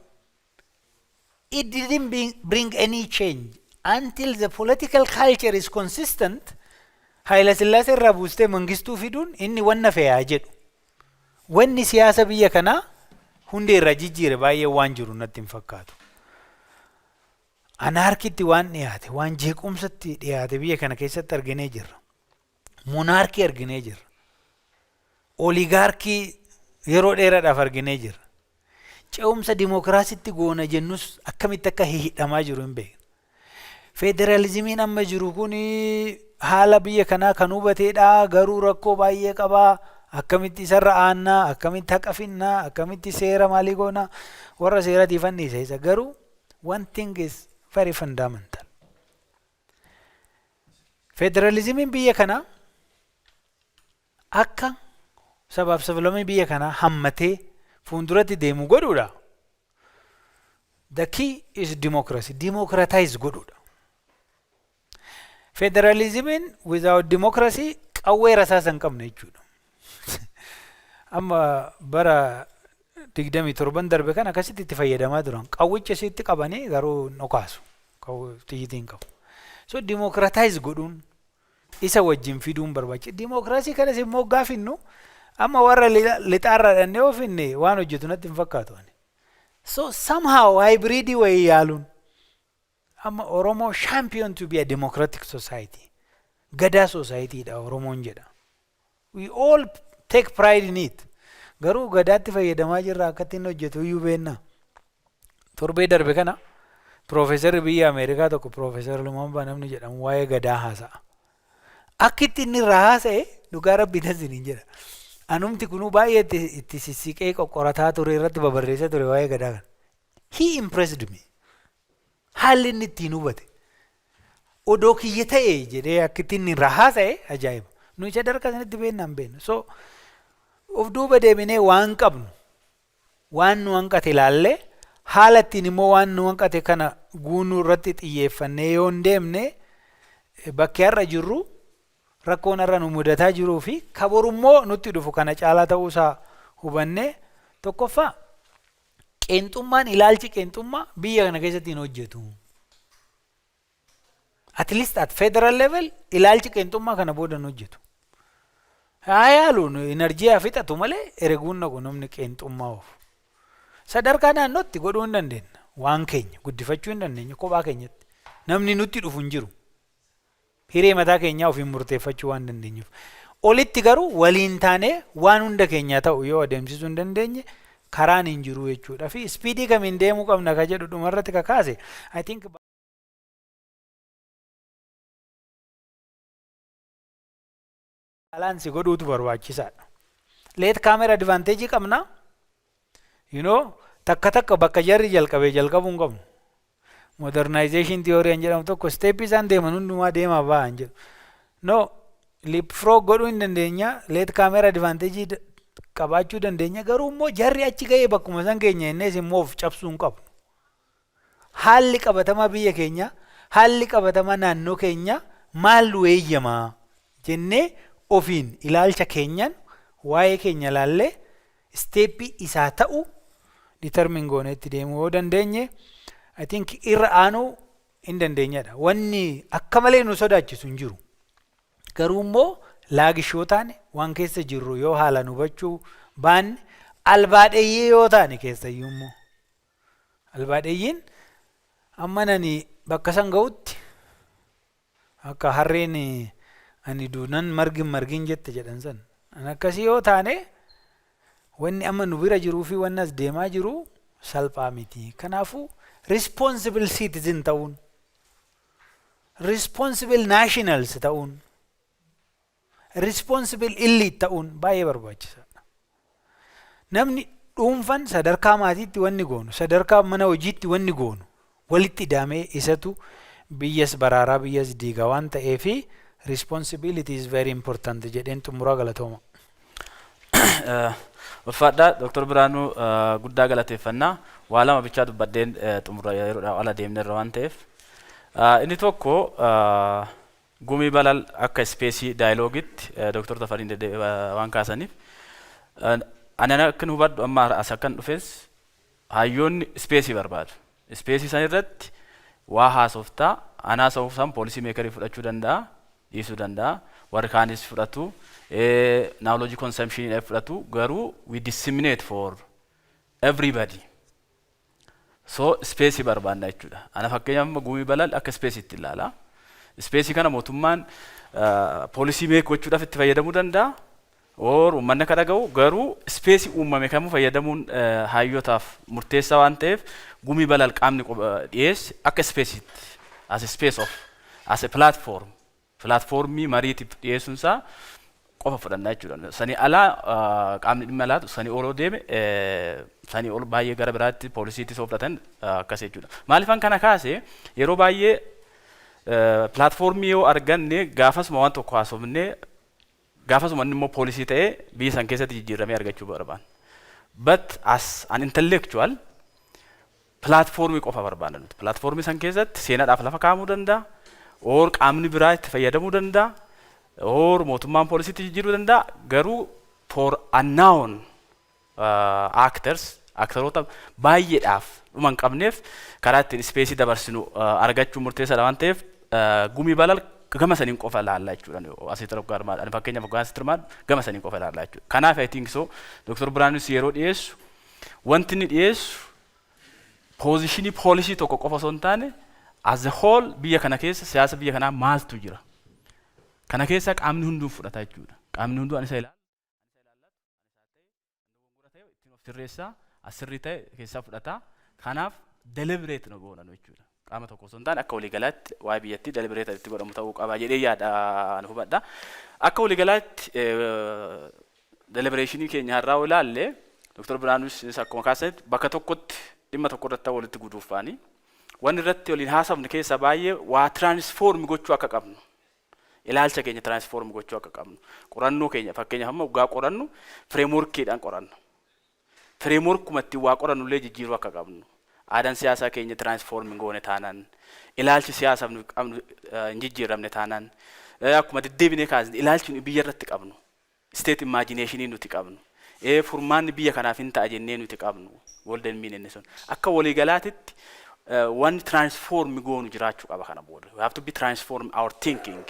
it didn't bring any change until the political culture is consistent. Haayila Sillaasee irraa buustee Mangistuu fiduun inni wanna fe'aa jedhu. Wanni siyaasa biyya kanaa hundee irraa jijjiire baay'ee waan jiru natti hin fakkaatu. Anarchytti waan dhiyaate, waan jeequmsatti dhiyaate biyya kana keessatti arginee jirra. Monarchy arginee jirra. Oligarchy yeroo dheeraadhaaf arginee jirra. Ce'umsa dimookiraasitti goona jennus akkamitti akka hidhamaa jiru hin beeknu. Federaalizimiin amma jiru kun haala biyya kanaa kan hubateedha, garuu rakkoo baay'ee qabaa. Akkamitti isarra aannaa, akkamitti haqa finnaa, akkamitti seera maalii goonaa, warra seeratiif anniisa isa. Garuu one thing is very fundamental. Federalizimiin biyya kanaa akka sabaaf sablammii biyya kanaa hammatee fuulduratti deemu godhuudha. The key is democracy. Democratize godhuudha. Federalizimiin without democracy qawwee rasaasa hin qabne jechuudha. Amma bara 27 darbe kan akkasitti itti fayyadamaa turan. Qawwicha isitti qabanii garuu dhokaasu. Xiyyitii hin qabu. So democratize godhuun, isa wajjin fiduun barbaachisa. Dimokiraasii kanas immoo gaafinnu amma warra lixaarraa dhannee yoo finne waan hojjetu natti hin fakkaatu. So somehow hybridii wayii yaaluun, amma Oromoo champion to be a democratic society. Gadaa society dha Oromoon jedha. We all take pride in it. Garuu gadaatti fayyadamaa jirra, akkatti inni hojjetu iyyuu beennaa. Torbee darbe kana piroofeesarri biyya Ameerikaa tokko, Piroofeesar Lumumba namni jedhamu, waa'ee gadaa haasa'a. Akka itti inni irraa haasa'e, dhugaa Rabbii tasiniin jedha. Anumti kunuu baay'ee itti sissiqee qoqqorataa ture, irratti babarreessaa ture waa'ee Gadaa kana. He impressed me. Haalli inni ittiin hubate. Odoo kiyya ta'e jedhee akka itti inni irraa haasa'e ajaa'iba. Nuyi sadarkaa sanatti beekna hin beeknu. So of duuba deebinee waan qabnu, waan nu hanqate ilaallee, haala ittiin immoo waan nu hanqate kana guunuu irratti xiyyeeffannee yoo hin deemne, bakki har'a jirru, rakkoon har'a nu mudataa jiruu fi kaborummoo nutti dhufu kana caalaa ta'uusaa hubannee, tokkoffaa qeenxummaan, ilaalchi qeenxummaa biyya kana keessatti hin hojjetu. At least at federal level ilaalchi qeenxummaa kana booda hin hojjetu. Haa yaalu, energy haa fixatu malee ereguun naqu namni qeenxummaa oofu. Sadarkaa naannootti godhuu hin dandeenya. Waan keenya guddifachuu hin dandeenya kophaa keenyatti. Namni nutti dhufu hin jiru. Hiree mataa keenyaa ofiin murteeffachuu waan dandeenyuuf. Olitti garuu waliin taanee waan hunda keenyaa ta'u yoo adeemsisuu hin dandeenye, karaan hin jiru jechuudha. Fi speedii kamiin deemuu qabna ka jedhu dhumarratti kakaase, I think balance godhuutu barbaachisaadha. Late comer advantage qabna. Takka takka bakka jarri jalqabee jalqabuu hin qabnu. Modernization theory an jedhamu tokko, step isaan deeman hundumaa deemaa ba'an jedhu. No, leapfrog godhuu hin dandeenya, late comer advantage qabaachuu dandeenya, garuu immoo jarri achi ga'ee bakkuma san keenya innis immoo of cabsuu hin qabnu. Haalli qabatamaa biyya keenya, haalli qabatamaa naannoo keenya maal nu eeyyamaa jennee ofiin ilaalcha keenyan waa'ee keenya ilaallee stepii isaa ta'u determine goonee itti deemuu yoo dandeenye, I think irra aanuu hin dandeenyadha. Wanni akka malee nu sodaachisu hin jiru. Garuu immoo laagishoo taane, waan keessa jirru yoo haalaan hubachuu baanne, albaadheeyyii yoo taane, keessayyuu immoo albaadheeyyiin amma nani bakka san ga'utti akka harreen ani duunan margin margin jette jedhan san an akkasii yoo taane, wanni amma nu bira jiruu fi wanni as deemaa jiru salphaa miti. Kanaafuu responsible citizen ta'uun, responsible nationals ta'uun, responsible elite ta'uun baay'ee barbaachisaadha. Namni dhuunfan sadarkaa maatiitti wanni goonu, sadarkaa mana hojiitti wanni goonu walitti hidhamee isatu biyyas baraaraa, biyyas diigaa waan ta'eefi responsibility is very important jedheen xumuraa. Galatooma. Ulfaadhaa Dr. Biraanuu, guddaa galateeffannaa. Waa lama bichaa dubbadheen xumura, yeroodhaaf ala deemnerra waan ta'eef. Inni tokko Gumii Balal akka spaceii dialogueitti Dr. Tafariin waan kaasaniif. Ani akkan hubadhu, amma as akkan dhufes, hayyoonni spaceii barbaadu. Spaceii san irratti waa haasoftaa, anaa haasofsan policy makerii fudhachuu danda'a, dhiisuu danda'a, warri kaanis fudhatu, knowledge consumption fudhatu, garuu we disseminate for everybody. So spaceii barbaanna jechuudha. Ana fakkeenyaaf amma Gumii Balal akka spaceiitti ilaala. Spaceii kana mootummaan policy make gochuudhaaf itti fayyadamuu danda'a. Or uummanni akka dhaga'u, garuu spaceii uumame kamuu fayyadamuun hayyotaaf murteessaa waan ta'eef, Gumii Balal qaamni dhiyeesse akka spaceiitti, as a space of as a platform, platformii mariitiif dhiyeessuun isaa qofa fudhannaa jechuudha. Sanii alaa qaamni dhimma laatu sanii oloo deeme, sanii ol baay'ee gara biraatti policyitti soo fudhatan akkas jechuudha. Maaliifan kana kaase? Yeroo baay'ee platformii yoo arganne, gaafasuma waan tokko haasofne, gaafasuma inni immoo policy ta'ee biyya san keessatti jijjiiramee argachuu barbaanna. But as an intellectual platformii qofa barbaanna nuti. Platformii san keessatti seenaadhaaf lafa kaa'amuu danda'a. Or qaamni biraa itti fayyadamuu danda'a. Or mootummaan policyitti jijjiiruu danda'a. Garuu for unknown actors, actoroota baay'eedhaaf dhuma hin qabneef karaa ittiin spaceii dabarsinu argachuun murteessaadha waan ta'eef, Gumii Balal gama saniin qofa ilaalla jechuudha. Asitti hoggaa hirmaadha. Ani fakkeenyaaf hoggaa asitti hirmaadhu gama saniin qofa ilaalla jechuudha. Kanaaf I think so Dr. Biraanis yeroo dhiyeessu, wanti inni dhiyeessu positionii policy tokko qofa osoo hin taane, as a whole biyya kana keessa siyaasa biyya kanaa maaltu jira. Kana keessa qaamni hunduu fudhata jechuudha. Qaamni hunduu ani isa ilaalla. Ittiin of sirreessaa, asirrii ta'e keessaa fudhata. Kanaaf deliberate nu goona jechuudha. Qaama tokko osoo hin taane, akka waliigalaatti waa'ee biyyattii deliberate itti godhamu ta'uu qaba jedhee yaada ani hubadha. Akka waliigalaatti deliberationii keenya har'aa yoo ilaalle, Dr. Biraanuus akkuma kaasanitti, bakka tokkotti dhimma tokko irratti walitti guduunfaanii wanni irratti waliin haasofne keessaa baay'ee waa transform gochuu akka qabnu, ilaalcha keenya transform gochuu akka qabnu, qorannoo keenya, fakkeenyaaf amma waggaa qorannu frameworkiidhaan qoranna. Frameworkuma ittiin waa qorannu illee jijjiiruu akka qabnu. Aadaan siyaasaa keenya transform hin goone taanaan, ilaalchi siyaasaaf nu qabnu hin jijjiiramne taanaan, akkuma deddeebinee kaasne, ilaalchi nu biyya irratti qabnu, state imaginationii nuti qabnu, furmaanni biyya kanaaf hin ta'a jennee nuti qabnu, golden mean inni sun akka waliigalaatitti wanni transform goonu jiraachuu qaba kana booda. We have to be transform our thinking.